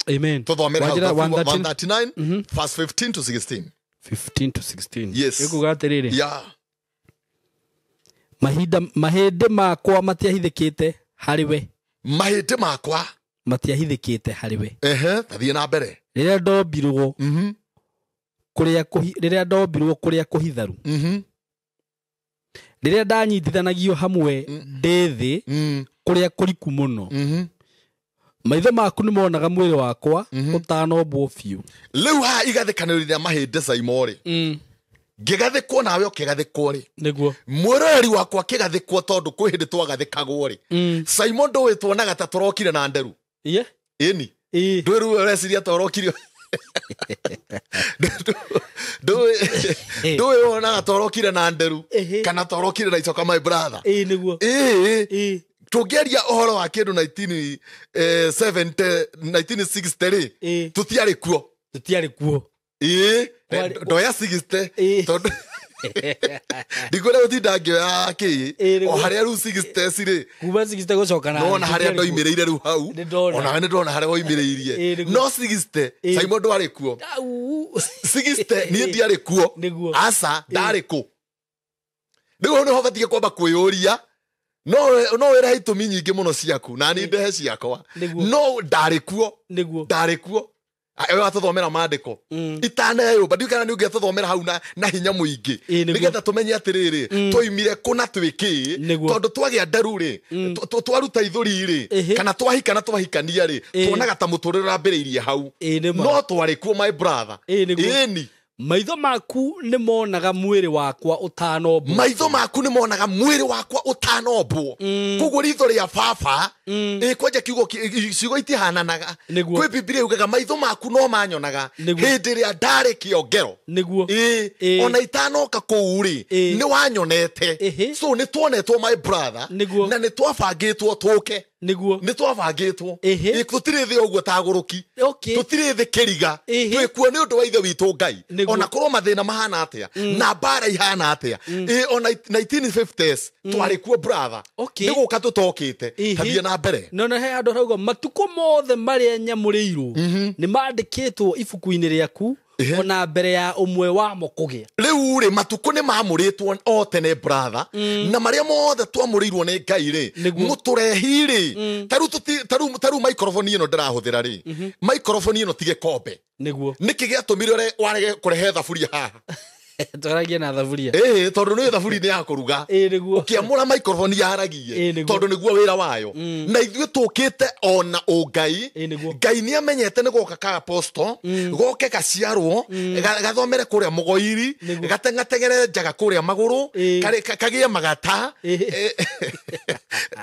Tũthomere hau 139 verse 15 to 16. 15 to 16. Yes. Ĩkuga atĩrĩrĩ. Yeah. Mahinda mahĩndĩ makwa matiahithĩkĩte harĩ we. Mahĩndĩ makwa matiahithĩkĩte harĩ we. Tathiĩ na mbere. Rĩrĩa ndombirwo kũrĩa rĩrĩa ndombirwo kũrĩa kũhitharu. Rĩrĩa ndanyitithanagio hamwe ndĩ thĩ kũrĩa kũriku mũno. Maitho maku nĩ monaga mwĩrĩ wakwa ũtanombwo biũ. Rĩu haha igathĩkanĩrio rĩa mahĩndĩ Saimo rĩ, ngĩgathĩkwo nawe ũkĩgathĩkwo rĩ, nĩguo mwĩroreri wakwa akĩgathĩkwo tondũ kwĩ hĩndĩ twagathĩkagwo rĩ. Saimo ndũĩ tuonaga ta tũrokire na nderu. Ĩni ndũĩ rĩu ũreciria ta ũrokire ndũĩ wonaga ta ũrokire na nderu kana ta ũrokire na icoka, my brother. Nĩguo Tũngĩaria ũhoro wa kĩndũ 1970 1960 rĩ, tũtiarĩ kuo. Tũtiarĩ kuo. Ndoya 60 tondũ ndikwenda gũtinda ngĩoya kĩ o harĩa rĩu 60 cirĩ kuma 60 gũcoka na nona harĩa ndoimĩrĩire rĩu hau, onawe nĩ ndona harĩa woimĩrĩirie. No 60 Saimo ndwarĩ kuo. 60 niĩ ndiarĩ kuo. Aca ndarĩ kũ. Rĩu hau nĩho batiĩ kwamba kwĩyũria. No wĩrehe itũmi nyingĩ mũno ciaku na niĩ ndehe ciakwa, no ndarĩ kuo. Ndarĩ kuo. We watũthomera maandĩko itaneyũmba, ndiũĩ kana nĩ ũngĩatũthomera hau na hinya mũingĩ nĩgetha tũmenye atĩrĩrĩ twoimire kũ na twĩ kĩ, tondũ twagĩa nderu rĩ, twaruta ithũri rĩ, kana twahika na twahikania rĩ, tuonaga ta mũtũrĩre ũrambĩrĩirie hau, no twarĩ kuo my brother. Ĩni Maitho maku nĩ monaga mwĩrĩ wakwa ũtanombwo. Maitho maku nĩ monaga mwĩrĩ wakwa ũtanombwo. Koguo ritho rĩa baba kwanja kiugo ciugo itihananaga. Kwĩ Bibilia yugaga maitho maku no manyonaga hĩndĩ ĩrĩa ndarĩ kĩongero. Nĩguo ona itanoka kũu rĩ nĩ wanyonete. So nĩ tuonetwo my brother, na nĩ twabangĩtwo tũke. Nĩguo. Nĩ twabangĩtwo. Ĩhĩ. Tũtirĩ thĩ ũguo tagũrũki. Okay. Tũtirĩ thĩ kĩriga. Ĩhĩ. Twĩkuo nĩ ũndũ wa ithe witũ Ngai. Nĩguo. Ona korwo mathĩna mahana atĩa na mbara ihana atĩa, ona 1950s twarĩ kuo, brother. Okay. Nĩ gũka tũtokĩte. Ĩhĩ. Tathiĩ na mbere. No na he handũ harauga matukũ mothe marĩa nyamũrĩirwo nĩ mandĩkĩtwo ibuku-inĩ rĩaku Ĩhĩ. ona mbere ya ũmwe wamo kũgĩa. Rĩu rĩ, matukũ nĩ mamũrĩtwo o tene, brother, na marĩa mothe twamũrĩirwo nĩ Ngai rĩ, Nĩguo. mũtũrehi rĩ, tarĩu microphone ĩno ndĩrahũthĩra rĩ, microphone ĩno ti gĩkombe. Nĩguo. Nĩkĩ gĩatũmire warege kũrehe thaburia haha? Twaragie na thaburia. Ĩĩ, tondũ nĩ thaburi nĩ ya kũruga. Ĩĩ nĩguo. Ũkĩamũra microphone yaragie Ĩĩ, nĩguo. tondũ nĩguo wĩra wayo, na ithuĩ tũkĩte ona ũngai. Ĩĩ, nĩguo. Ngai nĩ amenyete nĩ goka ka aposto goke gaciarwo, gathomere kũrĩa mũgoiri, Nĩguo. gateng'ateng'ere njaga kũrĩa magũrũ, Ĩĩ. kagĩe magata, Ĩĩ.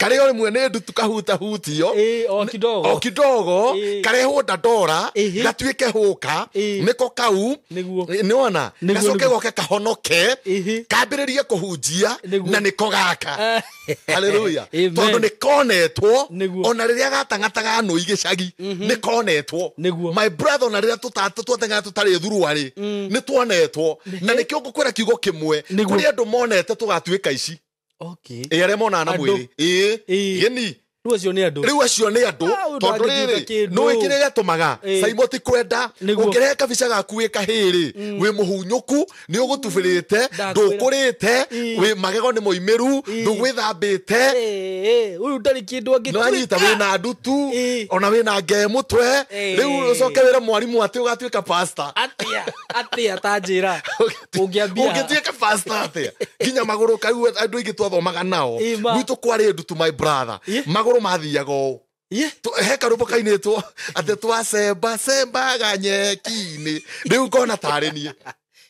Karĩo rĩmwe nĩ ndutu kahutahutio Ĩĩ, o kidogo. O kidogo. Ĩĩ. Karehwo ndandora, Ĩhĩ. gatuĩke hũka. Ĩĩ. Nĩko kau. Nĩguo. Nĩwona? Nĩguo, Gacoke nĩguo. goke kahonoke, Ĩhĩ. kambĩrĩrie kũhunjia. Nĩguo. Na nĩko gaka, haleluya, Amen. tondũ nĩ konetwo. Nĩguo. Ona rĩrĩa gatang'ataga nũi gĩcagi nĩ konetwo. Nĩguo. My brother, ona rĩrĩa twateng'era tũtarĩ thuruarĩ nĩ tuonetwo, na nĩkĩo ngũkwĩra kiugo kĩmwe. Nĩguo. Kũrĩ andũ monete tũgatuĩka ici. Okay. Ĩ, arĩa monaga na Andũ. mwĩrĩ, ĩ. Ĩĩ. Gĩni. Rĩu acio nĩ andũ. Rĩu acio nĩ andũ. Ah, ũndũ Tondũ angĩtuĩka rĩrĩ, kĩndũ. nĩũĩ kĩrĩa gĩatũmaga Ĩĩ. Saimo ti kwenda. Nĩguo. Ũngĩrehe kabica gaku wĩ kahĩrĩ, wĩ mũhunyũku, nĩ ũgũtubĩrĩte, Ndakwĩra. ndũkũrĩte, Ĩĩ. wĩ magego nĩ moimĩru, Ĩĩ. ndũgwĩthambĩte. Ĩĩ, ũyũ ndarĩ kĩndũ Nĩwanyita angĩtuĩka. wĩna ndutu, Ĩĩ. ona wĩna ngee mũtwe. Ĩĩ. Rĩu ũcoke wĩre mwarimũ atĩ ũgatuĩka pastor? Atĩa, atĩa, ta njĩra ũngĩambia? Ũngĩtuĩka pastor atĩa nginya magũrũ kau? Andũ aingĩ twathomaga nao Ĩĩ, ma. gwitũ kwarĩ ndutu, my brother. Ĩĩ. Magũrũ mathiaga ũũ. Ĩĩ. He karũmbo kainĩtwo atĩ twacemba cembaga nyeki-inĩ, rĩu ngona tarĩ niĩ.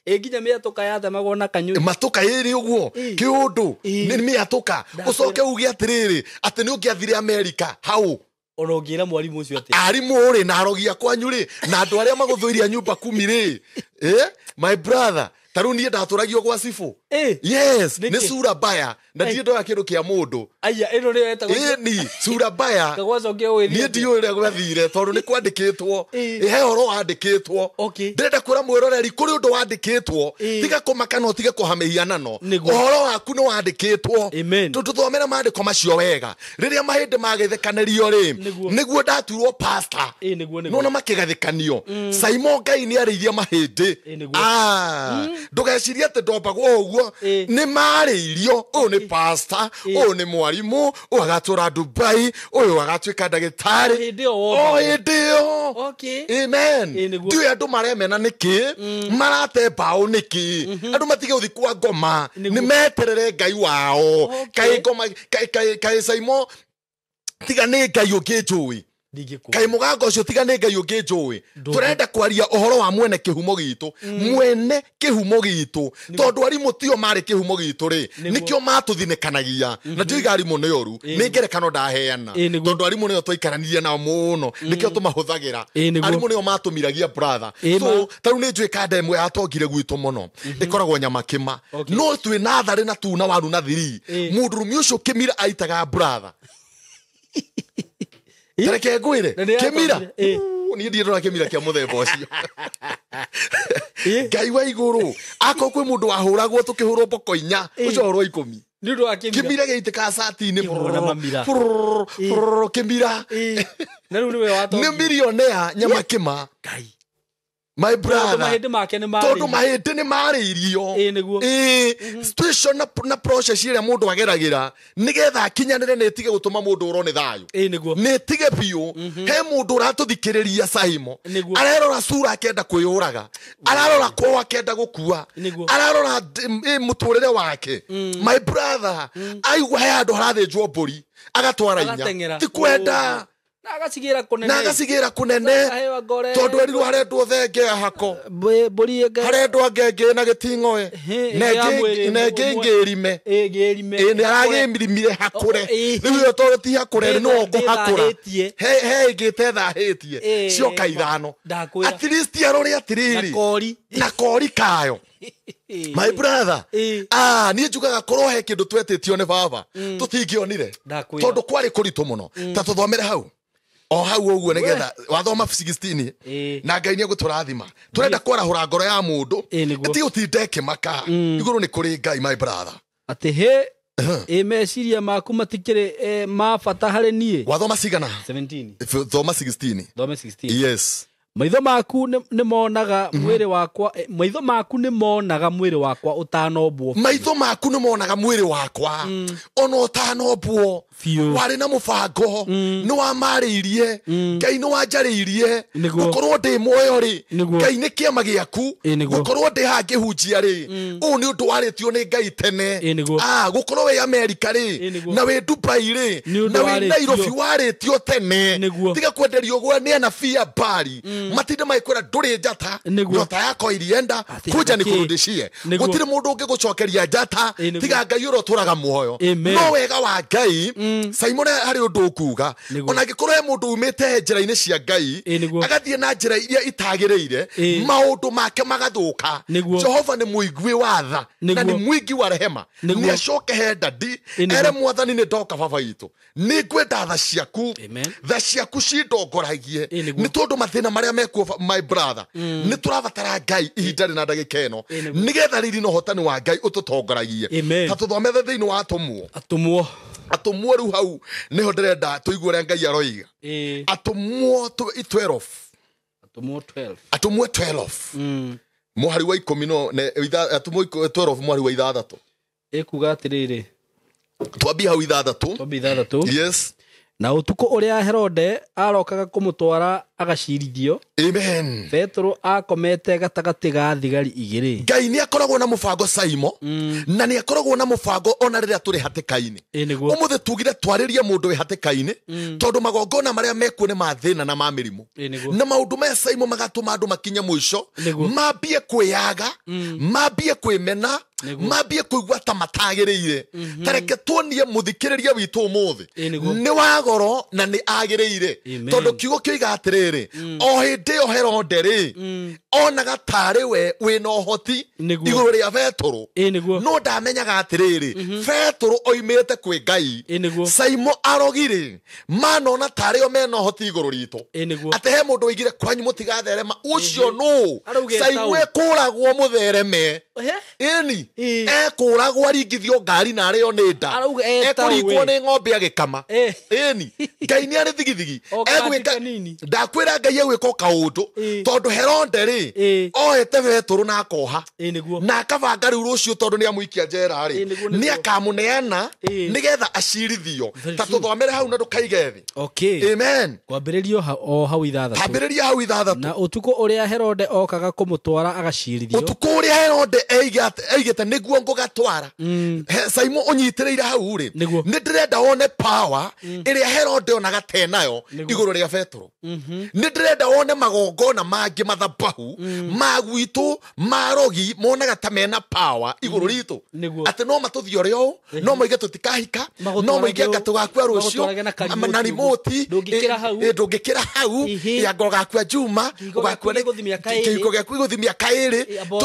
Ĩ, nginya mĩatũka yatemagwo na kanyũi. Matũka ĩrĩ ũguo. Ĩĩ. Kĩũndũ Ĩĩ. nĩ mĩatũka. Ndakwĩra. Ũcoke uge atĩrĩrĩ, atĩ nĩ ũngĩathire Amerika hau? Ona ũngĩra mwarimũ ũcio atĩa? Arimũ rĩ, na arogi a kwanyu rĩ, na andũ arĩa magũthũiria nyumba kumi rĩ, my brother, ta rĩu niĩ ndatũragio gwa cibũ. Ĩ. Yes. Nĩkĩ? Nĩ sura mbaya na Ai. ndirĩ ndoya kĩndũ kĩa mũndũ. Aya, ĩno nĩyo yetagwo Ĩni sura mbaya. Kagwacokio ũgĩthiĩ Niĩ atĩa? ndiũĩ ũrĩa gwathire tondũ nĩ kwandĩkĩtwo. Ĩ. He ũhoro wandĩkĩtwo. Okay. Ndĩrenda kwĩra mwĩroreri kũrĩ ũndũ wandĩkĩtwo. Ĩ. Tiga kũmaka na ũtige kũha mĩhianano. Nĩguo. Ũhoro waku nĩ wandĩkĩtwo. Amen. Tũthomere maandĩko macio wega rĩrĩa mahĩndĩ magathĩkanĩrio rĩ. Nĩguo. Nĩguo ndaturwo pastor. Ĩ, nĩguo, nĩguo. Nona makĩgathĩkanio, Saimo, Ngai nĩ arĩirie mahĩndĩ. Ĩ, nĩguo. Ah, ndũgecirie atĩ ndombagwo ũguo. Ĩ. Nĩ marĩirio, ũyũ nĩ pastor, Ĩ. ũyũ nĩ mwarimũ, ũyũ agatũra Dubai, ũyũ agatuĩka ndagĩtarĩ. O hĩndĩ ĩyo O wombagwo. hĩndĩ ĩyo. Okay. Amen. Ĩ, nĩguo. Ndiũĩ andũ maremena nĩkĩ, marate mbaũ nĩkĩ. Andũ matige gũthiĩ kwa ngoma. Nĩguo. Nĩ meterere Ngai wao. Okay. Kaĩ ngoma, kaĩ Saimo, tiga nĩ Ngai ũngĩ njũĩ. Ndingĩkũũĩ. Kaĩ mũgango ũcio, tiga nĩ Ngai ũngĩ njũĩ. Ndũngĩ. Tũrenda kwaria ũhoro wa mwene kĩhumo gitũ, mwene kĩhumo gitũ, tondũ arimũ tio marĩ kĩhumo gitũ rĩ. Nĩguo. Nĩkĩo matũthinĩkanagia, na ndioiga arimũ nĩ ũru, nĩ ngerekano ndaheana. Ĩ, nĩguo. Tondũ arimũ nĩo twaikaranirie nao mũno, nĩkĩo tũmahũthagĩra. Ĩ, nĩguo. Arimũ nĩo matũmiragia, brother. Ĩ, So ma. tarĩu nĩ njũĩ kanda ĩmwe yatongire gwitũ mũno ĩkoragwo nyama kĩma. Okay. No twĩ natharĩ na tuna waru na thiri. Ĩ. Mũndũrũme ũcio kĩmira aitaga, brother. Tareke ngwĩre. Na nĩ Kĩmira. yatongire. Ĩ. Uu, niĩ ndirĩ ndona kĩmira kĩa mũthemba ũcio. Ĩ. Ngai wa igũrũ, akorwo kwĩ mũndũ wahũragwo tũkĩhũrwo mboko 4, Ĩ. ũcio ahũrwo 10. Nĩ ũndũ wa kĩmira. Kĩmira gĩaitĩkaga cati-inĩ. Kĩmwe na mamira. Brrrr, brrrr, kĩmira. Ĩ. Na rĩu nĩwe Nĩ watongire. milionea nyama kĩma, Ngai. my Tondũ brother. mahĩndĩ make nĩ Tondũ marĩirio. mahĩndĩ nĩ marĩirio. Ĩ, nĩguo. Ĩ, situation na process ĩrĩa mũndũ ageragĩra nĩgetha akinyanĩre nĩ ĩtige gũtũma mũndũ ũrwo nĩ thayũ. Ĩ, nĩguo. Nĩ ĩtige biũ. He mũndũ ũratũthikĩrĩria Saimo, Nĩguo. arerora sura akenda kwĩyũraga, ararora kwao akenda gũkua, Nĩguo. ararora mũtũrĩre wake, my brother, aigua he handũ harathĩnjwo mbũri agatwara inya. Agateng'era. Ti kwenda. Na agacigira kunene. Na agacigira kunene. Tondu erirwo harendwo thenge hako. Mburi ĩngĩ. Harendwo ngenge na gĩting'oe. Na ĩngĩ ngĩrime. Ĩngĩrime. Ĩ nĩ aragĩmirimire hakũre. Rĩu ĩyo tondũ ti hakũre no ũkũhakũra. He ĩngĩ ĩtethahĩtie. Cioka ithano. At least arore atĩrĩrĩ. Na kori. Na kori kayo. My brother, niĩ njugaga korwo he kĩndũ twetĩtio nĩ baba, tũtingĩonire. Tondũ kwarĩ kũritũ mũno. Ta tũthomere hau. O hau ũguo nĩgetha wathoma 16 na Ngai nĩ egũtũrathima. Tũrenda kwarahũra ngoro ya mũndũ ĩtige gũtinda ĩkĩmaka. Igũrũ nĩ kũrĩ Ngai, my brother. Atĩ he ĩ meciria maku matikĩrĩ ma bata harĩ niĩ. Wathoma cigana? 17. Thoma 16. Thome 16. Yes. Maitho maku nĩ monaga mwĩrĩ wakwa, maitho maku nĩ monaga mwĩrĩ wakwa ũtanombwo. Maitho maku nĩ monaga mwĩrĩ wakwa ona ũtanombwo. Warĩ na mũbango, nĩ wamarĩirie, Ngai nĩ wanjarĩirie, gũkorwo ndĩ muoyo rĩ, Ngai nĩ kĩama gĩaku, gũkorwo ndĩ haha ngĩhunjia rĩ, ũũ nĩ ũndũ warĩtio nĩ Ngai tene. Gũkorwo wĩ Amerika rĩ, na wĩ Dubai rĩ, na wĩ Nairobi warĩtio tene. Tiga kwenderio gwa nĩ anabii a Bali. Matinde magĩkwĩra ndũrĩ njata, nyota yako ilienda, kuja nikurudishie. Gũtirĩ mũndũ ũngĩgũcokeria njata tiga Ngai ũrĩa ũtũraga muoyo. No wega wa Ngai, Simon harĩ ũndũ ũkuga, ona angĩkorwo he mũndũ umĩte njĩra-inĩ cia Ngai agathiĩ na njĩra iria itagĩrĩire, maũndũ make magathũka. Jehova nĩ mũigui wa tha na nĩ mũingĩ wa rehema. Nĩ acoke he ndadi ere mwathani nĩ ndoka baba witũ, nĩ ngwenda tha ciaku, tha ciaku cindongoragie, nĩ tondũ mathĩna marĩa mekuo, my brother, nĩ tũrabatara Ngai ihinda rĩna ndagĩka ĩno nĩgetha riri na ũhotani wa Ngai ũtũtongoragie. Ta tũthomere thĩinĩ wa Atũmwo. Atũmwo rĩu hau nĩho ndĩrenda tũigue ũrĩa Ngai aroiga. Atũmwo 12. Atũmwo 12. Atũmwo 12. Mũhari wa 10 no Atũmwo 12 mũhari wa 6. Ĩkuga atĩrĩrĩ. Twambie hau 6. Twambie 6. Yes. Na ũtukũ ũrĩa Herode arokaga kũmũtwara agacirithio. Amen. Petero akomete gatagatĩ ga thigari igĩrĩ. Ngai nĩ akoragwo na mũbango Saimo, na nĩ akoragwo na mũbango ona rĩrĩa tũrĩ hatĩka-inĩ. Ũmũthĩ tugire twarĩrie mũndũ wĩ hatĩka-inĩ, tondũ magongona marĩa mekuo nĩ ma thĩna na ma mĩrimũ. Na maũndũ maya Saimo magatũma andũ makinye mũico, mambie kwĩyaga, mambie kwĩmena, mambie kũigua ta matagĩrĩire. Ta reke tuonie mũthikĩrĩria witũ ũmũthĩ nĩ wa goro na nĩ agĩrĩire, tondũ kiugo kĩoiga atĩrĩrĩ, o hĩndĩ ĩyo Herode rĩ, onaga tarĩ we wĩna ũhoti igũrũ rĩa Petero, no ndamenyaga atĩrĩrĩ, Petero oimĩte kwĩ Ngai. Saimo arogire manona tarĩ o mena ũhoti igũrũ ritũ, atĩ he mũndũ oigire kwanyu mũtigatherema, ũcio nũ? Saimo ekũragwo mũthereme. Ĩni ekũragwo aringithio ngari na arĩo nĩ nda, ekũringwo nĩ ng'ombe agĩkama. Ĩni Ngai nĩ arĩ thigithigi. Ndakwĩra Ngai egwĩka o kaũndũ, tondũ Herode rĩ oete Petero na akoha na akabanga rĩu rũciũ, tondũ nĩ amũikia njera rĩ, nĩ akamũneana nĩgetha acirithio. Ta tũthomere hau na ndũkaige thĩ. Okay. Amen. Kwambĩrĩrio o hau 6. Kwambĩrĩria hau 6. Na ũtukũ ũrĩa Herode okaga kũmũtwara agacirithio. Ũtukũ ũrĩa Herode eigĩte nĩguo ngũgatwara. Saimo ũnyitĩrĩire hau rĩ, nĩ ndĩrenda wone power ĩrĩa Herode onaga tenayo igũrũ rĩa Petero. Nĩ ndĩrenda wone magongona mangĩ mathabahu ma gwitũ marogi monaga ta mena power igũrũ ritũ, atĩ no matũthiore ũũ, no moige tũtikahika, no moige anga tũgakua rũciũ na rimoti, ndũngĩkĩra hau, anga ũgakua Juma, kĩhiko gĩaku gĩgũthiĩ mĩaka ĩrĩ, amba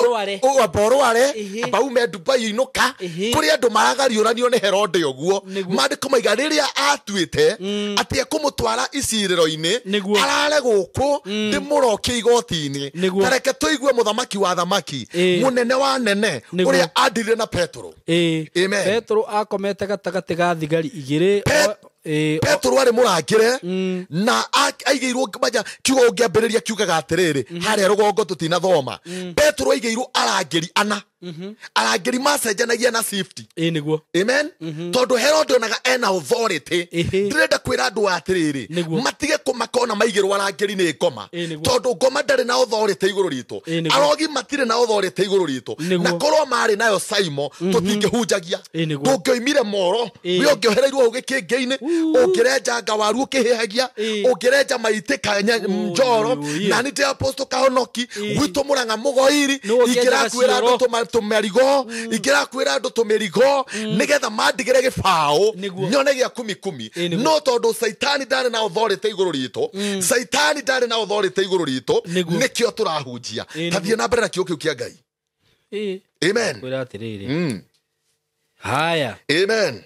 ũrware, amba ume Dubai inũka. Kũrĩ andũ maragariũranio nĩ Herode ũguo. Maandĩko maiga rĩrĩa atuĩte atĩ ekũmũtwara icirĩro-inĩ, arare gũkũ ndĩmũrokie igoti-inĩ. Ta reke tũigue mũthamaki wa thamaki, mũnene wa nene, ũrĩa andirire na Petero. Amen. Petero akomete gatagatĩ ga thigari igĩrĩ. Petero arĩ mũrangĩre na aigĩirwo manja. Kiugo ũngĩambĩrĩria kiugaga atĩrĩrĩ, harĩa rũgongo tũtinathoma, Petero aigĩirwo arangĩri ana. Arangĩri macenjanagia na safety. Ĩĩ nĩguo. Amen. Tondũ Herode onaga ena authority. Ndĩrenda kwĩra andũ atĩrĩrĩ, Nĩguo. matige kũmaka ona maigĩrwo arangĩri nĩ ngoma. Ĩĩ nĩguo. Tondũ ngoma ndarĩ na authority igũrũ ritũ. Ĩĩ nĩguo. Arogi matirĩ na authority igũrũ ritũ. Nĩguo. Na korwo marĩ nayo Saimo, tũtingĩhunjagia. Ĩĩ nĩguo. Ndũngĩoimire moro, Ĩĩ. we ũngĩohereirwo hau gĩkĩngĩ-inĩ, ũngĩrenjanga waru ũkĩhĩhagia, Ĩĩ. ũngĩrenja maitĩka njoro, ĩĩ. na nĩ ndĩ apostle Kahonoki, gwitũ Mũrang'a Mũgoiri, Nĩ ũngĩenjaga ingĩrakwĩra andũ cioro. tũmĩrigo, ingĩrakwĩra andũ tũmĩrigo, nĩgetha mandigĩre gĩbaũ, Nĩguo. nyone gĩa kumi kumi. Ĩĩ nĩguo. No tondũ Caitani ndarĩ na authority igũrũ ritũ, Caitani ndarĩ na authority igũrũ ritũ, Nĩguo. nĩkĩo tũrahunjia. Ĩĩ Ta thiĩ na mbere na kiugo kĩu kĩa Ngai. Ĩĩ. Amen. Kwĩra atĩrĩrĩ. Haya. Amen.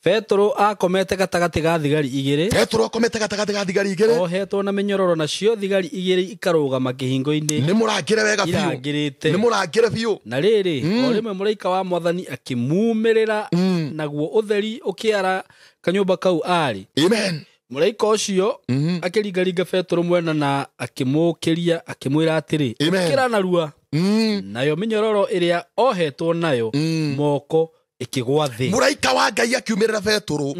Petero akomete gatagatĩ ga thigari igĩrĩ. Petero akomete gatagatĩ ga thigari igĩrĩ. Ohetwo na mĩnyororo, nacio thigari igĩrĩ ikarũgama kĩhingo-inĩ. Nĩ mũrangĩre wega biũ. Irangĩrĩte. Nĩ mũrangĩre biũ. Na rĩrĩ, o rĩmwe mũraika wa Mwathani akĩmumĩrĩra, naguo ũtheri ũkĩara kanyũmba kau aarĩ. Amen. Mũraika ũcio akĩringaringa Petero mwena na akĩmũũkĩria, akĩmwĩra atĩrĩ, Amen. ũkĩra narua. Nayo mĩnyororo ĩrĩa ohetwo nayo moko ĩkĩgwa thĩ. Mũraika wa Ngai akiumĩrĩra Petero,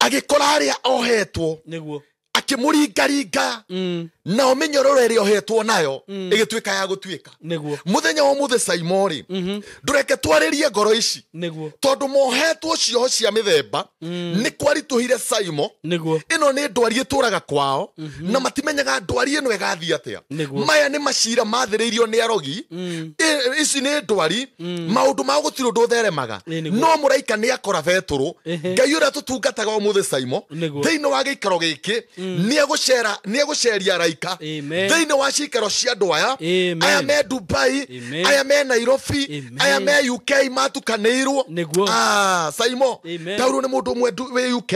agĩkora harĩa ohetwo, Nĩguo. akĩmũringaringa, nao mĩnyororo ĩrĩa ohetwo nayo ĩgĩtuĩka ya gũtuĩka. Nĩguo. Mũthenya wa ũmũthĩ Saimo rĩ, ndũreke twarĩrie ngoro ici, Nĩguo. tondũ mohetwo cioho cia mĩthemba, nĩ kwaritũhire Saimo. Nĩguo. Ĩno nĩ ndwari ĩtũraga kwao, na matimenyaga ndwari ĩno ĩgathiĩ atĩa. Nĩguo. Maya nĩ macira mathĩrĩirio nĩ arogi. Ici nĩ ndwari, maũndũ mao gũtirĩ ũndũ ũtheremaga. Ĩĩ nĩguo. No mũraika nĩ akora Petero. Ngai ũrĩa tũtungataga ũmũthĩ Saimo, Nĩguo. thĩinĩ wa gĩikaro gĩkĩ nĩ egũceria araika Amen. thĩinĩ wa cikaro cia andũ aya. Amen. Aya me Dubai, Amen. aya me Nairobi, Amen. aya me UK matukanĩirwo. Nĩguo. Saimo, Amen. ndaurwo nĩ mũndũ ũmwe wĩ UK,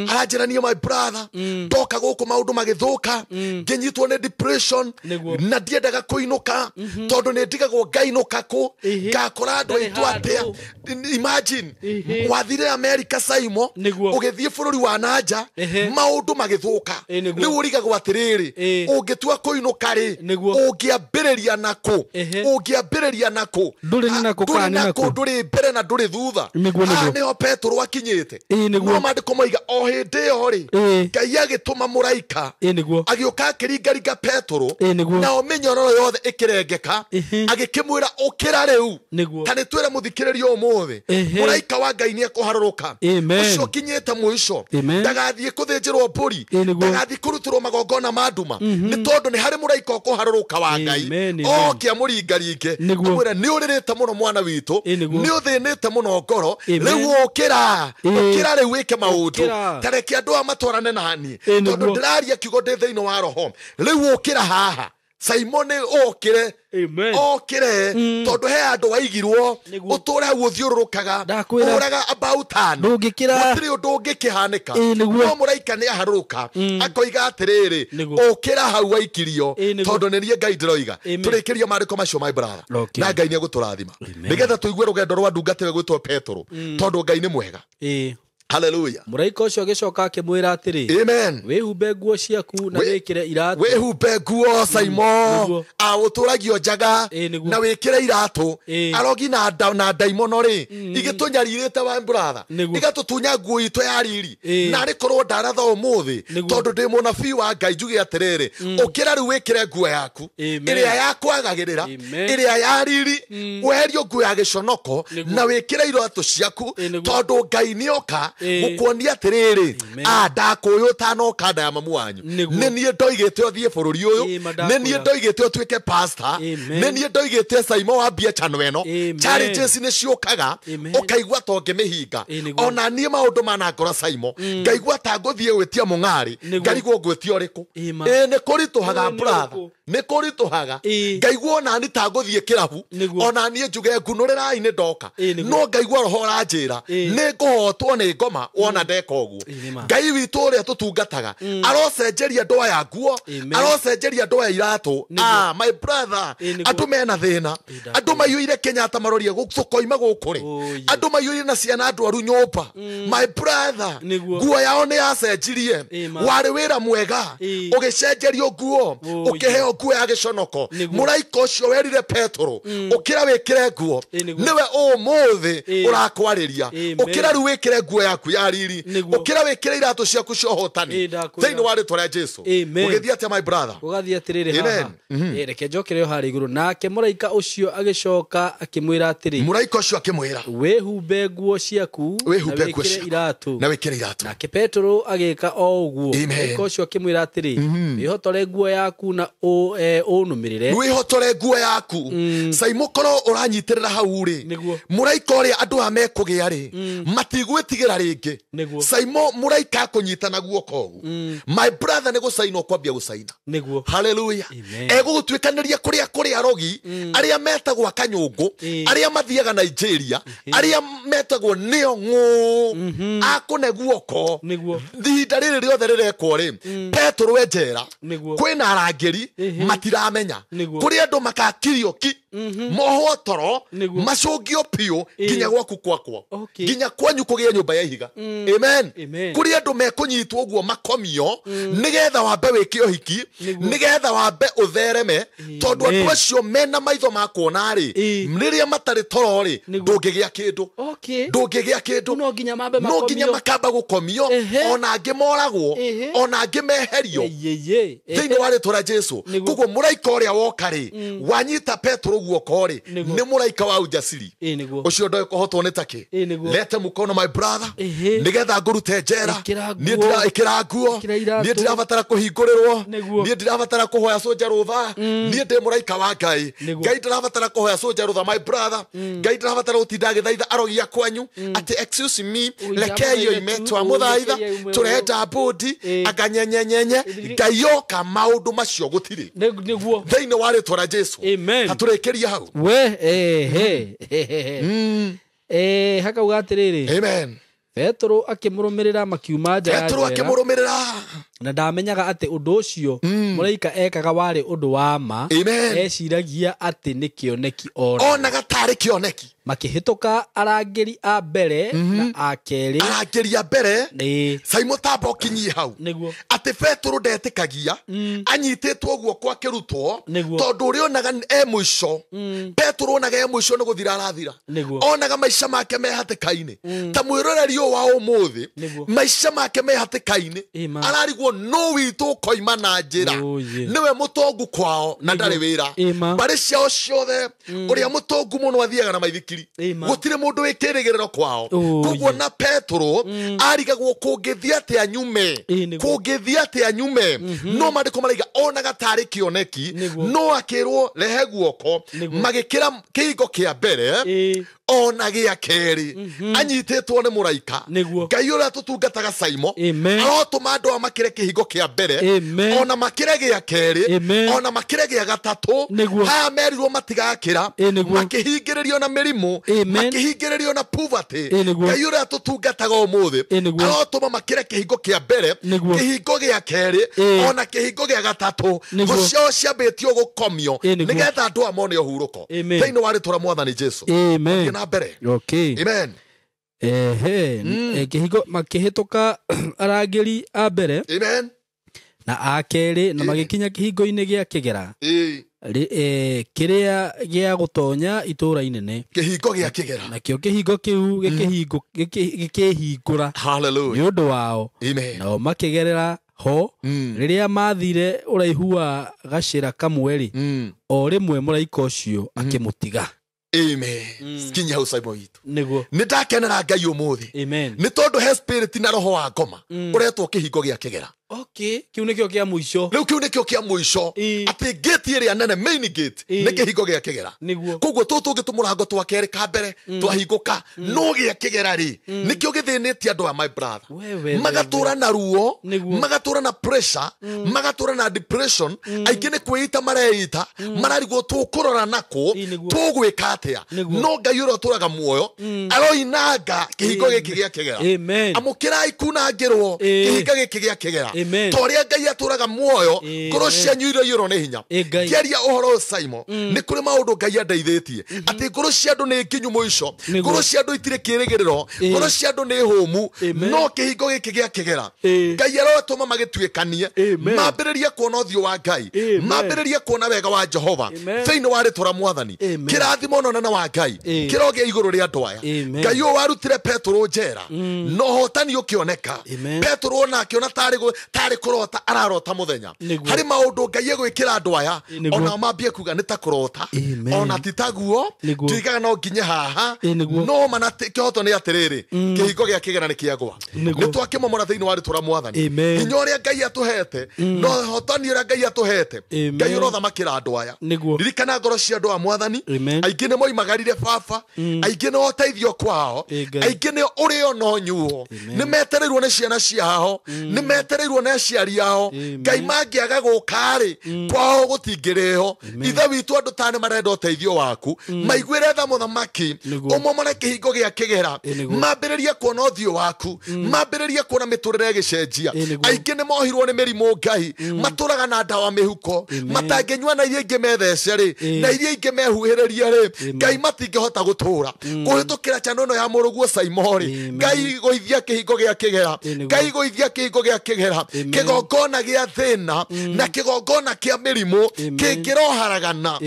aranjĩra niĩ my brother, ndoka gũkũ maũndũ magĩthũka, ngĩnyitwo nĩ depression, Nĩguo. na ndiendaga kũinũka tondũ nĩ ndigagwo ngainũka kũ, Ĩhĩ. ngakora andũ Ndarĩ aitũ atĩa. handũ. Imagine, Ĩhĩ. wathire America Saimo, Nĩguo. ũgĩthiĩ bũrũri wa nanja, Ĩhĩ. maũndũ magĩthũka. Ĩ, nĩguo. Rĩu ũrigagwo atĩrĩrĩ, Ĩ. ũngĩtua kũinũka rĩ, Nĩguo. ũngĩambĩrĩria nakũ? Ĩhĩ. Ũngĩambĩrĩria nakũ? Ndũrĩ na nakũ Ndũrĩ kana nĩ nakũ, nakũ? ndũrĩ mbere na ndũrĩ thutha. Nĩguo, Haha nĩguo. nĩho Petero akinyĩte. Ĩ, nĩguo. No maandĩko moiga o hĩndĩ ĩyo rĩ, Ĩ. Ngai agĩtũma mũraika, Ĩĩ nĩguo. agĩũka akĩringaringa Petero, Ĩ, nĩguo. nao mĩnyororo yothe ĩkĩrengeka, Ĩhĩ. agĩkĩmwĩra ũkĩra rĩu. Nĩguo. Ta nĩ twĩre mũthikĩrĩria ũmũthĩ, Ĩhĩ. mũraika wa Ngai nĩ ekũharũrũka. Amen. Ũcio ũkinyĩte mũico, Amen. ndagathiĩ kũthĩnjĩrwo mbũri, Ĩ, nĩguo. ndagathiĩ kũrutĩrwo magongona ma nduma, nĩ tondũ nĩ harĩ mũraika ũkũharũrũka wa Ngai, Amen, amen. oke amũringaringe, Nĩguo. amwĩre nĩ ũrĩrĩte mũno mwana witũ, Ĩ, nĩguo. nĩ ũthĩnĩte mũno ngoro, Amen. rĩu ũkĩra, Ĩ. ũkĩra rĩu wĩke maũndũ, Ũkĩra. ta reke andũ aya matwarane naniĩ, Ĩ, nĩguo. tondũ ndĩraria kiugo ndĩ thĩinĩ wa roho. Rĩu ũkĩra haha Simon, ũkĩre, Amen. okĩre, tondũ he handũ waigirwo Nĩguo. ũtũre hau ũthiũrũrũkaga, Ndakwĩra. ũraga about tano, Ndũngĩkĩra. gũtirĩ ũndũ ũngĩkĩhanĩka. Ĩ, nĩguo. No mũraika nĩ aharũrũka, akoiga atĩrĩrĩ, Nĩguo. ũkĩra hau waikirio, Ĩ, nĩguo. tondũ nĩ niĩ Ngai ndĩroiga. Amen. Tũrĩkĩrie maandĩko macio my brother, Okay. na Ngai nĩ egũtũrathima, Amen. nĩgetha tũigue rũgendo rwa ndungata ĩyo ĩgwĩtwo Petero, tondũ Ngai nĩ mwega. Ĩĩ. Hallelujah. Mũraika ũcio agĩcoka akĩmwĩra atĩrĩ, Amen. wĩhumbe nguo ciaku na wĩkĩre iratũ. Wĩhumbe nguo Saimo, Nĩguo. ũtũragio njaga, Ĩ, nĩguo. na wĩkĩre iratũ. Ĩ. Arogi na na ndaimono rĩ, igĩtũnyarirĩte wa brother, Nĩguo. igatũtunya nguo itũ ya riri. Ĩ. Na arĩ korwo ndaratha ũmũthĩ, Nĩguo. tondũ ndĩ mũnabii wa Ngai, njuge atĩrĩrĩ, ũkĩra rĩu wĩkĩre nguo yaku Amen. ĩrĩa ya kwagagĩrĩra, Amen. ĩrĩa ya riri, weherio nguo ya gĩconoko, Nĩguo. na wĩkĩre iratũ ciaku, Ĩ, nĩguo. tondũ Ngai nĩoka Ĩ. gũkuonia atĩrĩrĩ, Amen. ndakũyũ ũtanoka nda ya mamu wanyu, Nĩguo. nĩ niĩ ndoigĩte ũthiĩ bũrũri ũyũ, Ĩ, ma nĩ niĩ ndakwĩra. ndoigĩte ũtuĩke pastor, Amen. nĩ niĩ ndoigĩte Saimo wambie channel ĩno. Amen. Challenges nĩ ciũkaga, Amen. ũkaigua ta ũngĩmĩhinga. Ĩ, nĩguo. Ona niĩ maũndũ manangora Saimo, ngaigua ta ngũthiĩ gwĩtia mũng'arĩ, Nĩguo. ngarigwo ngwĩtia ũrĩkũ. Ĩ, ma. Ĩ, nĩ kũritũhaga Ĩ, nĩ brother, ũrĩkũ? nĩ kũritũhaga. Ĩ. Ngaigua onani ta ngũthiĩ kĩrabu, Nĩguo. onaniĩ njuge ngunũrĩrai nĩ ndoka, Ĩ, nĩguo. no ngaigua roho ũranjĩra Ĩ. nĩ ngũhotwo nĩ ngoma. ngoma wona ndeka ũguo. Ĩ, nĩ ma. Ngai witũ ũrĩa tũtungataga arocenjeria ndoa ya nguo, Amen. arocenjeria ndoa ya iratũ. Ah, my brother, Ĩ, nĩguo. andũ mena thĩna, Ĩ, andũ maiyũire Kenyatta marorie tũkoima gũkũ rĩ, Oh, yeah. andũ maiyũire na ciana ndwaru nyũmba. My brother, Nĩguo. nguo yao nĩ yacenjirie. Ĩ, ma. Warĩ wĩra mwega Ĩ. ũgĩcenjerio nguo, Oh, ũkĩheo nguo ya gĩconoko. Nĩguo. Mũraika ũcio werire Petũrũ, ũkĩra wĩkĩre nguo, Ĩ, nĩguo. nĩwe ũmũthĩ Ĩ. ũrakwarĩria. Amen. Ũkĩra rĩu wĩkĩre nguo yaku ya riri, Nĩguo. ũkĩra wĩkĩre iratũ ciaku cia ũhotani Ĩ, ndakwĩra. thĩinĩ wa rĩtwa rĩa Jesu. Amen. Ũgĩthiĩ atĩa, my brother? Gũgathiĩ atĩrĩrĩ Amen. haha. Ĩ, reke njokere o harĩa igũrũ. Nake mũraika ũcio agĩcoka akĩmwĩra atĩrĩ, Mũraika ũcio akĩmwĩra, wĩhumbe nguo ciaku na wĩhumbe nguo wĩkĩre ciaku iratũ. na wĩkĩre iratũ. Nake Petũrũ agĩka o ũguo. Amen. Mũraika ũcio akĩmwĩra atĩrĩ, wĩhotore nguo yaku na ũnũmĩrĩre. Wĩhotore nguo yaku. Caimũkorwo ũranyitĩrĩra hau rĩ, Nĩguo. mũraika ũrĩa andũ aya mekũgĩa rĩ, matigwĩtigĩra rĩngĩ. Nĩguo. Caimo mũraika akũnyita na guoko ũguo, my brother, nĩ gũcaina ũkwambia gũcaina. Nĩguo. Haleluya. Amen. Egũgũtuĩkanĩria kũrĩa kũrĩ arogi arĩa metagwo akanyũngũ, arĩa mathiaga Nigeria, arĩa metagwo nĩo ng'ũ, akũne guoko. Nĩguo. Ihinda rĩrĩ rĩothe rĩrekwo rĩ, Petũrũ e njera, Nĩguo. kwĩna arangĩri Ĩhĩ. matiramenya. Nĩguo. Kũrĩ andũ makakirio ki, mohwo toro, Nĩguo. macũngio biũ nginya gwaku kwakwa, Okay. nginya kwanyu kũgĩe nyũmba ya ihiga. Amen. Amen. Kũrĩ andũ mekũnyitwo ũguo makomio nĩgetha wambe wĩke ũhiki, Nĩguo. nĩgetha wambe ũthereme, tondũ Amen. andũ acio mena maitho ma kuona rĩ, Ĩ. rĩrĩa matarĩ toro rĩ, Nĩguo. ndũngĩgĩa kĩndũ, Okay. ndũngĩgĩa kĩndũ. No nginya mambe No nginya makomio. makamba gũkomio, Ehe. ona angĩ moragwo, Ehe. ona angĩ meherio Yeye. thĩinĩ wa rĩtwa rĩa Jesu. Nĩguo. Koguo mũraika ũrĩa woka rĩ, wanyita Petũrũ guoko rĩ, Nĩguo. nĩ mũraika wa ujasiri. Ĩ, nĩguo. Ũcio ndoĩ kũhotwo nĩ takĩ. Ĩ, nĩguo. Lete mũkono, my brother, Ehe. nĩgetha ngũrute njera. Ĩkĩra Niĩ nguo. ĩkĩra nguo. Ĩkĩra iratũ. Niĩ ndirabatara kũhingũrĩrwo. Nĩguo. Niĩ ndirabatara kũhoya cũnja rũtha. Niĩ ndĩ mũraika wa Ngai. Nĩguo. Ngai ndirabatara kũhoya cũnja rũtha, my brother. Ngai ndirabatara gũtinda agĩthaitha arogi a kwanyu atĩ excuse me, Ui, rekei oime ndamũthaitha tu, twamũthaitha, rekei aume. tũrenda mbũndi Ĩ. anganyenyenyenye. Ngai yoka maũndũ macio gũtirĩ Nĩguo. thĩinĩ wa rĩtwa rĩa Jesu. Amen. Tatũrĩkĩria hau. We ehe hakauga atĩrĩrĩ, Amen. Petũrũ akĩmũrũmĩrĩra makiuma nja ya Petũrũ njera, akĩmũrũmĩrĩra. na ndamenyaga atĩ ũndũ ũcio mũraika ekaga warĩ ũndũ wa ma. Amen. Eciragia atĩ nĩ kĩoneki ona. Onaga tarĩ kĩoneki. Makĩhĩtũka arangĩri a mbere na a kerĩ. Arangĩria mbere. Ĩ, Caimo tamba ũkinyie hau nĩguo. atĩ Petũrũ ndetĩkagia anyitĩtwo guoko akĩrutwo, Nĩguo. tondũ ũrĩa onaga e mũico, Petũrũ onaga e mũico nĩ gũthira arathira. Nĩguo. Onaga maica make me hatĩka-inĩ, ta mwĩroreri ũyũ wa ũmũthĩ, Nĩguo. maica make me hatĩka-inĩ, Ĩ, ma. ararigwo no witũ ũkoima na njĩra. Oh, yeah. Nĩwe mũtongu kwao na ndarĩ wĩra. Ĩ, ma. Mbarĩ ciao ciothe ũrĩa mũtongu mũno athiaga na maithikiri. Ĩ, ma. Gũtirĩ mũndũ wĩ kĩrĩgĩrĩro kwao. Oh, Koguo yeah. na Petũrũ arigagwo kũngĩthiĩ atĩa nyume, Ĩ, nĩguo. kũngĩthiĩ atĩa nyume, no maandĩko maraiga onaga tarĩ kĩoneki. Nĩguo. No akĩrwo rehe guoko, Nĩguo. magĩkĩra kĩhingo kĩa mbere Ĩ, ona gĩa kerĩ, anyitĩtwo nĩ mũraika. Nĩguo. Ngai ũrĩa tũtungataga, Caimo, Amen. arotũma andũ aya makĩre kĩhingo kĩa mbere, Amen. ona makĩre gĩa kerĩ, Amen. ona makĩre gĩa gatatũ. Nĩguo. Haya merirwo matigakĩra, Ĩ, nĩguo. makĩhingĩrĩrio na mĩrimũ, Amen. makĩhingĩrĩrio na poverty. Ĩ, nĩguo. Ngai ũrĩa tũtungataga ũmũthĩ Ĩ, nĩguo. arotũma makĩre kĩhingo kĩa mbere, Nĩguo. kĩhingo gĩa kerĩ, Ĩ. ona kĩhingo gĩa gatatũ. Nĩguo. Ngo ciao ciambĩtio gũkomio Ĩ, nĩguo. nĩgetha andũ aya mone ũhurũko Amen. thĩinĩ wa rĩtwa rĩa mwathani Jesu. Amen. Thiĩ na mbere. Okay. Amen. Ehe. Kĩhingo makĩhĩtũka arangĩri a mbere Amen. na a kerĩ na magĩkinya kĩhingo-inĩ gĩa kĩgera Ĩ. kĩrĩa gĩa gũtonya itũũra inene. Kĩhingo gĩa kĩgera. Nakĩo kĩhingo kĩu gĩkĩhingũra Hallelujah. nĩ ũndũ wao, Amen. nao makĩgerera ho. Rĩrĩa mathire ũraihu wa gacĩra kamwe rĩ, o rĩmwe mũraika ũcio akĩmũtiga. Amen. Kinya hau, Simon witũ. Nĩguo. Nĩ ndakenera Ngai ũmũthĩ Amen. nĩ tondũ he spirit na roho wa ngoma ũretwo kĩhingo gĩa kĩgera. Okay, kiu nikio kia muico. Riu kiu nikio kia muico. Ati gate iria nene main gate ni kihingo gia kigera. Koguo tutu ngi tumurango twa keri ka mbere twahinguka no gia kigera ri nikio githinitie andu a my brother. Magatura na ruo, magatura na pressure, magatura na depression, aingi ni kwiita mareita, mararigwo tukurora nako, tugwika atia. No Ngai uria uturaga muoyo aroinanga kihingo giki gia kigera. Amukirai kunangirwo kihingo giki gia kigera. Toria Ngai aturaga muoyo ngoro cianyu iria iyũrwo nĩ hinya. Ngĩaria ũhoro Simon nĩ kũrĩ maũndũ Ngai andeithĩtie atĩ ngoro cia andũ nĩ nginyu mũico, ngoro cia andũ itirĩ kĩrĩgĩrĩro, ngoro cia andũ nĩ hũmu, no kĩhingo gĩkĩ gĩa kĩgera Ngai arotũma magĩtuĩkanie, mambĩrĩrie kuona ũthiũ wa Ngai, mambĩrĩrie kuona wega wa Jehova thĩinĩ wa rĩtwa rĩa Mwathani. Kĩrathimo na ũnene wa Ngai kĩrogĩa igũrũ rĩa andũ aya. Ngai ũyũ warutire Petero njera na ũhotani ũkĩoneka. Petero ona akĩona tarĩ kũrota ararota mũthenya. Harĩ maũndũ Ngai egwĩkĩra andũ aya ona mambie kuga nĩ ta kũrota ona ti taguo, tuigaga no nginye haha, no mana kĩhoto nĩ atĩrĩrĩ kĩhingo gĩa kĩgera nĩ kĩagwa. Nĩ twakĩmomora thĩinĩ wa rĩtwa rĩa Mwathani. Hinya ũrĩa Ngai atũhete na ũhotani ũrĩa Ngai atũhete, Ngai ũrothamakĩra andũ aya. Ririkana ngoro cia andũ a Mwathani, aingĩ nĩ moimagarire baba, aingĩ nĩ ũteithio kwao, aingĩ nĩ ũrĩo no nyuo, nĩ metereirwo nĩ ciana ciao, nĩ metereirwo nĩ aciari ao. Ngai mangĩaga gũka rĩ kwao gũtingĩrĩho. Ithe witũ andũ ta nĩ marenda ũteithio waku, maiguĩre tha mũthamaki, ũmomore kĩhingo gĩa kĩgera, mambĩrĩrie kuona ũthiũ waku, mambĩrĩrie kuona mĩtũrĩre ĩgĩcenjia. Aingĩ nĩ mohirwo nĩ mĩrimũ Ngai, matũraga na ndawa mĩhuko, matangĩnyua na iria ingĩ methece rĩ, na iria ingĩ mehuhĩrĩrie rĩ, Ngai matingĩhota gũtũra. Kũhĩtũkĩra chano ĩno ya mũrũguo Simon rĩ, Ngai gũithia kĩhingo gĩa kĩgera, Ngai gũithia kĩhingo gĩa kĩgera, kĩgongona gĩa thĩna na kĩgongona kĩa mĩrimũ kĩngĩroharagana.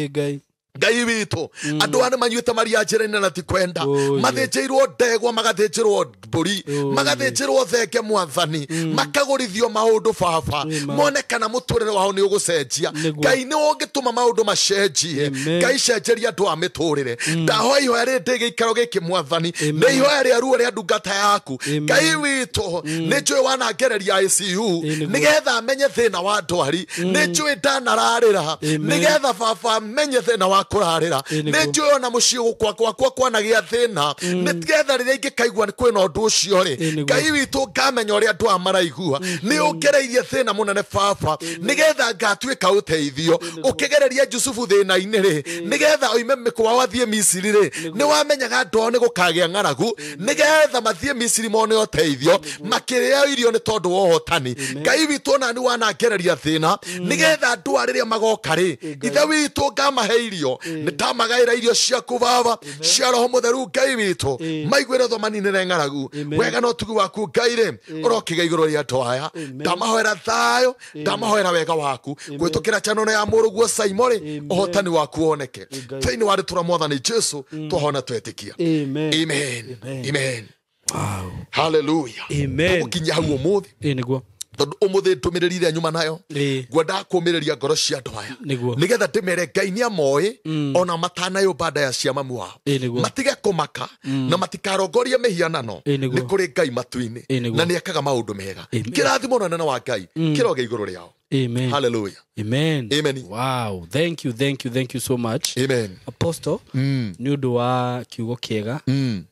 Ngai witũ andũ aya nĩ manyuĩte maria njĩra-inĩ na ti kwenda, mathĩnjĩirwo ndegwa, magathĩnjĩrwo mbũri, magathĩnjĩrwo thenge Mwathani, makagũrithio maũndũ baba, mone kana mũtũrĩre wao nĩ ũgũcenjia. Ngai nĩ ũngĩtũma maũndũ macenjie. Ngai cenjeria andũ a mĩtũrĩre. Ndahoya ihoya rĩrĩ ndĩ gĩikaro gĩkĩ Mwathani, nĩ ihoya rĩa ruo rĩa ndungata yaku. Ngai witũ nĩ njũĩ wanangereria ICU nĩgetha menye thĩna wa ndwari, nĩ njũĩ ndanararĩra nĩgetha baba menye thĩna wa kũrarĩra, nĩ njũĩ ona mũciĩ gwakwa kwanagĩa thĩna nĩgetha rĩrĩa ingĩkaigua nĩ kwĩna ũndũ ũcio rĩ, Ngai witũ ngamenya ũrĩa andũ aya maraigua. Nĩ ũngereirie thĩna mũnene baba nĩgetha ngatuĩka ũteithio. Ũkĩgereria Jusufu thĩna-inĩ rĩ, nĩgetha oime mĩkwa athiĩ Misiri rĩ, nĩ wamenyaga andũ ao nĩ gũkagĩa ng'aragu nĩgetha mathiĩ Misiri mone ũteithio, makĩrĩa irio nĩ tondũ wa ũhotani. Ngai witũ ona nĩ wanangereria thĩna nĩgetha andũ aya rĩrĩa magoka rĩ, Ithe witũ ngamahe irio, nĩ ndamagaĩra irio ciaku baba cia Roho Mũtheru. Ngai witũ maiguĩre tho maninĩre ng'aragu. Wega na ũtugi waku Ngai rĩ ũrokĩga igũrũ rĩa andũ aya. Ndamahoera thayũ, ndamahoera wega waku kũhĩtũkĩra chano ya mũrũguo Simon rĩ, ũhotani waku woneke thĩinĩ wa rĩtwa rĩa Mwathani Jesu twahona twetĩkia. Amen. Amen. Hallelujah. Tũgũkinyia hau ũmũthĩ tondũ ũmũthĩ ndũmĩrĩri ĩrĩa nyuma nayo ngwendaga kũũmĩrĩria ngoro cia andũ aya nĩgetha ndĩmere Ngai nĩ amoĩ ona matanayũmba nda ya cia mamu wao, matige kũmaka na matikarongorie mĩhianano. Nĩ kũrĩ Ngai matu-inĩ na nĩ ekaga maũndũ mega. Kĩrathimo na ũnene wa Ngai kĩroge igũrũ rĩao. Amen. Hallelujah. Amen. Amen. Wow. Thank you, thank you, thank you so much. Amen. Apostle, nĩ ũndũ wa kiugo kĩega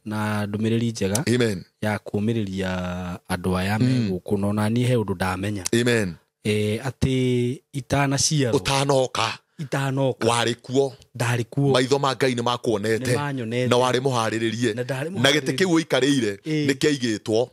na ndũmĩrĩri njega. Amen. Ya kũũmĩrĩria andũ aya me gũkũ, na ona niĩ he ũndũ ndamenya. Amen. Atĩ itanaciarwo, ũtanoka, itanoka warĩ kuo, ndarĩ kuo, maitho ma Ngai nĩ makuonete na warĩ mũharĩrĩrie, na gĩtĩ kĩu ũikarĩire nĩ kĩaigĩtwo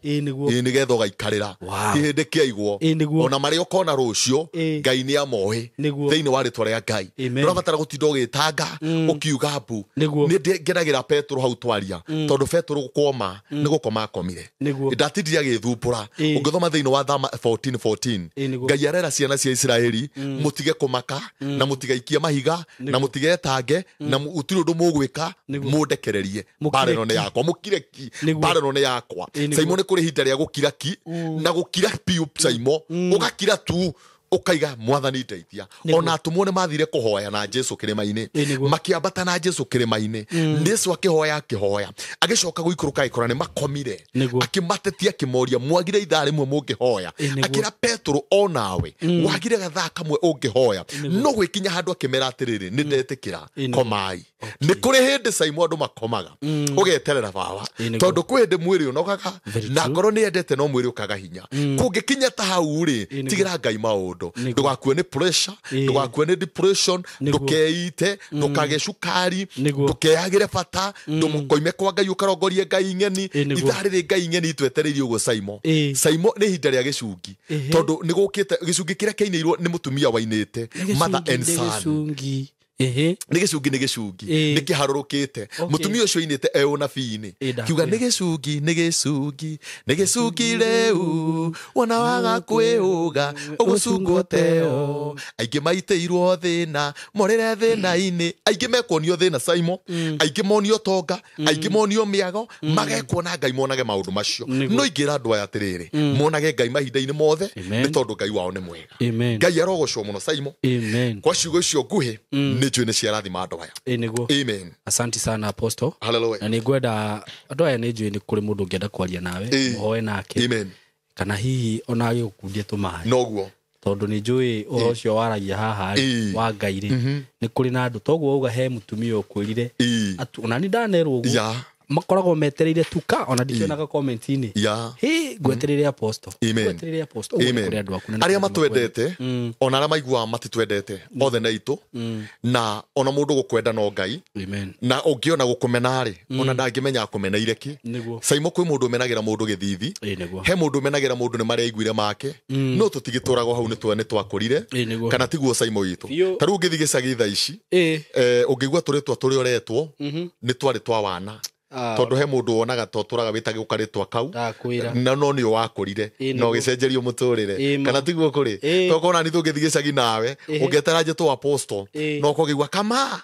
nĩgetha ũgaikarĩra, ti hĩndĩ kĩaigwo. Ona marĩa ũkona rũciũ Ngai nĩ amoĩ thĩinĩ wa rĩtwa rĩa Ngai. Ndũrabatara gũtinda ũgĩtanga ũkiuga mbu. Nĩ ngenagĩra Petero hau twaria, tondũ Petero gũkoma nĩ gũkoma akomire, ndatindire agĩthumbũra. Ũngĩthoma thĩinĩ wa Thama 14:14, Ngai arera ciana cia Isiraeli mũtige kũmaka na mũtigaikie mahiga na mũtigetange na gũtirĩ ũndũ mũgwĩka, mũndekererie mbara ĩno nĩ yakwa, mũkire ki, mbara ĩno nĩ yakwa. Simon nĩ kũrĩ ihinda rĩa gũkira ki na gũkira piũ. Simon ũgakira tu Ũkaiga mwathani ndeithia. Ona atũmwo nĩ mathire kũhoya na Jesu kĩrĩma-inĩ, makĩambata na Jesu kĩrĩma-inĩ, Jesu akĩhoya akĩhoya, agĩcoka gũikũrũka agĩkora nĩ makomire, akĩmatetia akĩmoria mwagire ithaa rĩmwe mũngĩhoya, akĩra Petero onawe wagire gathaa kamwe ũngĩhoya, no gwĩkinya handũ akĩmera atĩrĩrĩ nĩ ndetĩkĩra komai. Nĩ kũrĩ hĩndĩ Saimo andũ makomaga ũgeterera bawa, tondũ kwĩ hĩndĩ mwĩrĩ ũnogaga na ngoro nĩ yendete no mwĩrĩ ũkaga hinya. Kũngĩkinya ta hau rĩ, tigĩra Ngai maũndũ, ndũgakue nĩ pressure, ndũgakue nĩ depression, ndũkeite, ndũkage cukari, ndũkeyagĩre bata, ndũkoime kwa Ngai ũkarongorie Ngai ng'eni. Ithaa rĩrĩ Ngai ng'eni twetereirie ũguo Saimo. Saimo nĩ ihinda rĩa gĩcungi, tondũ nĩ gũkĩte gĩcungi kĩrĩa kĩainĩirwo nĩ mũtumia wainĩte mother and son. Nĩ gĩcungi, nĩ gĩcungi, nĩ kĩharũrũkĩte. Mũtumia ũcio ainĩte e ũnabii-inĩ, kiuga nĩ gĩcungi, nĩ gĩcungi, nĩ gĩcungi rĩu wona waga kwĩũga ũgũcungwo teo, aingĩ maitĩirwo thĩna morĩre thĩna-inĩ, aingĩ mekuonio thĩna Saimo, aingĩ monio tonga, aingĩ monio mĩago, magekwo na Ngai monage maũndũ macio. No ingĩra andũ aya atĩrĩrĩ, monage Ngai mahinda-inĩ mothe, nĩ tondũ Ngai wao nĩ mwega. Ngai arogocwo mũno Saimo. Kwa ciugo icio nguhĩ nĩ njũĩ nĩ ciarathima andũ aya. Amen. Asante sana Apostle. Hallelujah. Na nĩngwenda andũ aya nĩ njũĩ nĩ kũrĩ mũndũ ũngĩenda kwaria nawe, mũhoe nake. Amen. Kana hihi ona agĩgũkundia tũmaĩ. Noguo. Tondũ nĩ njũĩ ũhoro ũcio waragia haha wa Ngai rĩ, nĩ kũrĩ na andũ toguo wauga he mũtumia ũkwĩrire ona nĩ ndanerwo ũguo, makoragwo metereire tuka ona ndikĩonaga comment-inĩ, hĩ ngwetereire Apostle, ngwetereire Apostle. Ũguo nĩ kũrĩ andũ aku arĩa matwendete, ona arĩa maiguaga matitwendete, othe nĩ aitũ, na ona mũndũ gũkwenda no Ngai, na ũngĩona gũkũmena rĩ, ona ndangĩmenya akũmeneire kĩ. Saimo kwĩ mũndũ ũmenagĩra mũndũ gĩthithi, he mũndũ ũmenagĩra mũndũ nĩ marĩa aiguire make, no tũtigĩtũrago hau nĩ twakũrire, kana tiguo Saimo witũ. Ta rĩu ũngĩthiĩ gĩcagi thaa ici, ũngĩigua tũrĩtwa tũrĩa ũretwo, nĩ twarĩ twa wana, tondũ he mũndũ wonaga to tũraga wĩtagwo karĩtwa kau, na no nĩ wakũrire na ũgĩcenjerio mũtũrĩre, kana tiguo kũrĩ. Tokona nĩ tũngĩthiĩ gĩcagi nawe ũngĩetera njĩtwo Apostle, no ũkũigua kama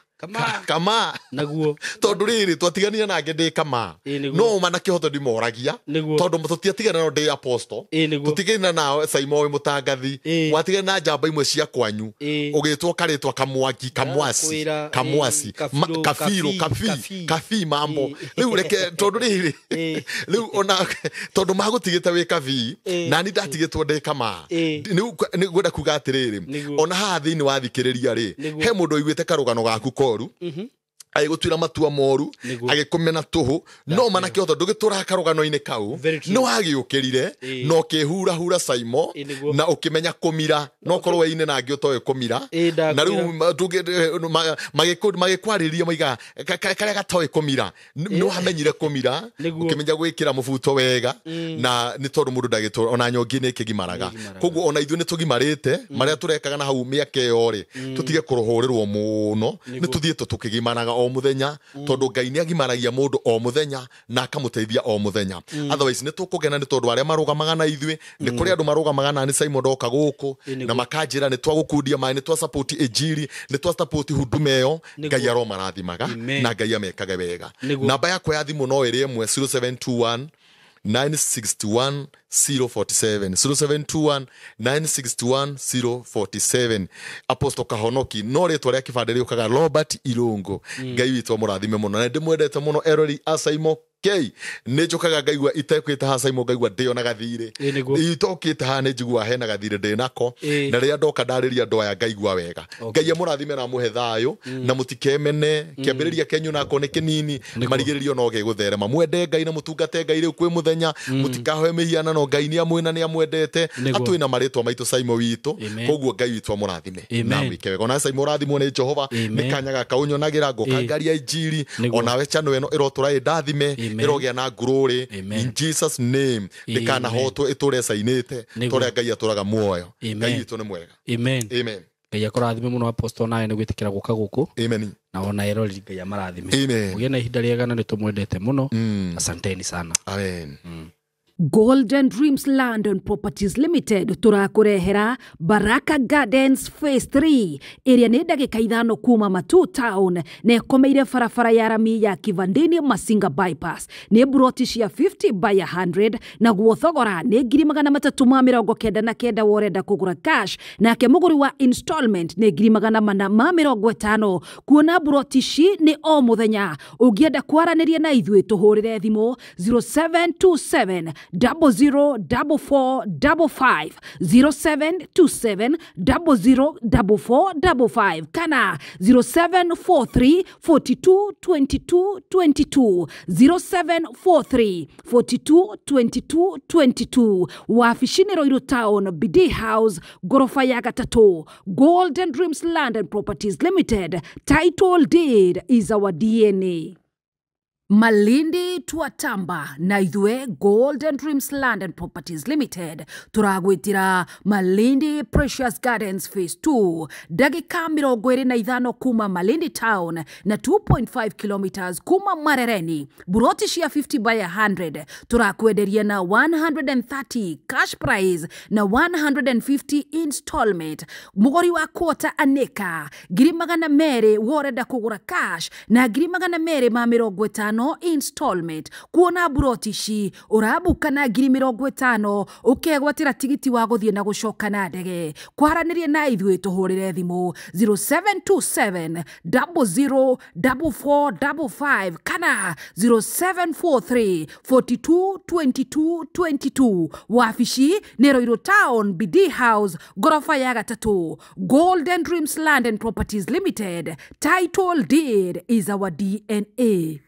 kama naguo, tondũ rĩrĩ twatiganire nake ndĩ kama, no ma na kĩhoto ndimoragia, tondũ tũtiatigana no ndĩ Apostle, tũtigana na Saimo wĩ mũtangathi, watigana na njamba imwe cia kwanyu, ũgĩtwo karĩtwa kamwangi, kamwasi, kamwasi, kabiro, kabi, kabi mambo. Rĩu reke tondũ rĩrĩ rĩu ona tondũ magũtigĩte wĩ kabi, na ni ndatigĩtwo ndĩ kama, nĩ ngwenda kuga atĩrĩrĩ, ona haha thĩinĩ wa thikĩrĩria rĩ, he mũndũ ũiguĩte karũgano gaku koru, agĩgũtuĩra matua moru, agĩkũmena tũhũ, no mana kĩhoto ndũgĩtũraga karũgano-inĩ kau, nĩ wagĩũkĩrire na ũkĩhurahura Saimo, na ũkĩmenya kũmira, no korwo weine na angĩ ũtoĩ kũmira, na rĩu magĩkwarĩria maiga karĩa gatoĩ kũmira, nĩ wamenyire kũmira, ũkĩmenya gwĩkĩra mũbuto wega, na nĩ tondũ mũndũ ndagĩtũra ona nyongi nĩ ĩkĩgimaraga. Koguo ona ithuĩ nĩ tũgimarĩte marĩa tũrekaga na hau mĩaka ĩyo rĩ, tũtige kũrũhũrĩrwo mũno, nĩ tũthiĩte tũkĩgimaraga o mũthenya, tondũ Ngai nĩ agimaragia mũndũ o mũthenya na akamũteithia o mũthenya. Otherwise nĩ tũkũgena nĩ tondũ arĩa marũgamaga na ithuĩ, nĩ kũrĩ andũ marũgamaga na nĩ Saimo ndoka gũkũ na makanjĩra nĩ twagũkundia maĩ, nĩ twa support injiri, nĩ twa support huduma ĩyo. Ngai aromarathimaga na Ngai amekage wega. Namba yakwa ya thimũ no ĩrĩ ĩmwe, 0721 961 047, 0721 961 047. Apostle Kahonoki, no rĩtwa rĩa kĩbandĩ rĩũkaga Robert Irungu. Ngai witũ amũrathime mũno, na ndĩmwendete mũno erori a Saimo K. Nĩ njũkaga ngaigua itekwĩte haha Saimo, ngaigua ndĩo na gathirĩ, itokĩte haha nĩ njiguaga hena gathirĩ ndĩ nako, na rĩrĩa ndoka ndarĩria andũ aya ngaigua wega. Ngai amũrathime na amũhe thayũ, na mũtikemene, kĩambĩrĩria kĩanyu nako nĩ kĩnini, marigĩrĩrio no gĩgũtherema. Mwende Ngai na mũtungate Ngai rĩu kwĩ mũthenya, mũtikahoe mĩhianano, Ngai nĩ amwĩna nĩ amwendete, atwĩ na marĩtwa maitũ Saimo witũ. Koguo Ngai witũ amũrathime na amwĩke wega. Ona Saimo ũrathimwo nĩ Jehova, nĩ kanya gaka ũnyonagĩra ngoka ngaria injiri, onawe channel ĩno ĩrotũra ĩndathime, ĩrogĩa na ngurũrĩ, in Jesus name, ndĩkanahotwo ĩtũre cainĩte torĩa Ngai atũraga muoyo. Ngai witũ nĩ mwega. Amen. Amen. Ngai akũrathime mũno Apostle, nawe nĩ gwĩtĩkĩra gũka gũkũ. Amen. Na ona eroreri Ngai amarathime. Amen. Ũgĩe na ihinda rĩega na nĩ tũmwendete mũno. Asanteni sana. Amen. Golden Dreams Land and Properties Limited tũrakũrehera Baraka Gardens Phase 3 ĩrĩa nĩ ndagĩka 5 kuma Matuu Town na ĩkomeire barabara ya rami ya Kivandini Masinga Bypass. Nĩ buroti cia 50 by 100 naguo thogora nĩ 399 worenda kũgũra cash, nake mũgũri wa installment nĩ 450. Kuona buroti ici nĩ o mũthenya. Ũngĩenda kwaranĩria na ithuĩ tũhũrĩre thimũ 0727 004455, 0727 004455 kana 0743 42 22 22, 0743 42 22 22. Wabici nĩ Ruiru Town, BD House, gorofa ya 3. Golden Dreams Land and Properties Limited. Title deed is our DNA. Malindi twatamba na ithue Golden Dreams Land and Properties Limited turagwitira Malindi Precious Gardens Phase 2 ndagika 25 kuma Malindi Town na 2.5 kilometers kuma Marereni. Buroti cia 50 by 100 turakwenderia na 130 cash price na 150 installment. Mugori wa quarter aneka 200 worenda kugura cash na 250 installment. Kuona buroti ici ũrabuka na 50,000 ũkegwatĩra tigiti wa gũthiĩ na gũcoka na ndege. Kwaranĩria na ithuĩ tũhũrĩre thimũ 0727 004455 kana 0743 42 22 22. Wabici nĩ Ruiru Town, BD House, gorofa ya 3. Golden Dreams Land and Properties Limited. Title deed is our DNA.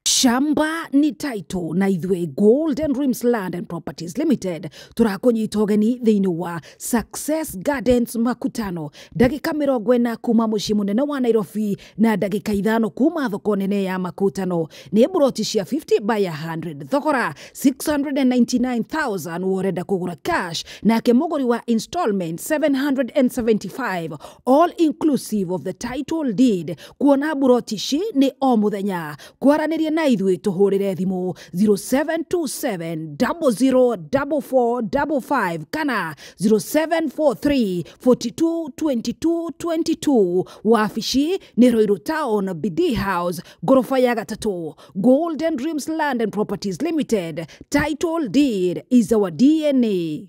Shamba ni title na ithuĩ Golden Dreams Land and Properties Limited tũrakũnyita ũgeni thĩinĩ wa Success Gardens Makutano, ndagĩka 40 kuma mũciĩ mũnene wa Nairobi na ndagĩka 5 kuma thoko nene ya Makutano. Nĩ buroti cia 50 by 100, thogora 699,000 worenda kũgũra cash, nake mũgũri wa installment 775, all inclusive of the title deed. Kuona buroti ici nĩ o mũthenya. Kwaranĩria na ithuĩ tũhũrĩre thimũ 0727 004455 kana 0743 42 22 22. Wabici nĩ Ruiru Town, BD House, gorofa ya 3. Golden Dreams Land and Properties Limited. Title deed is our DNA.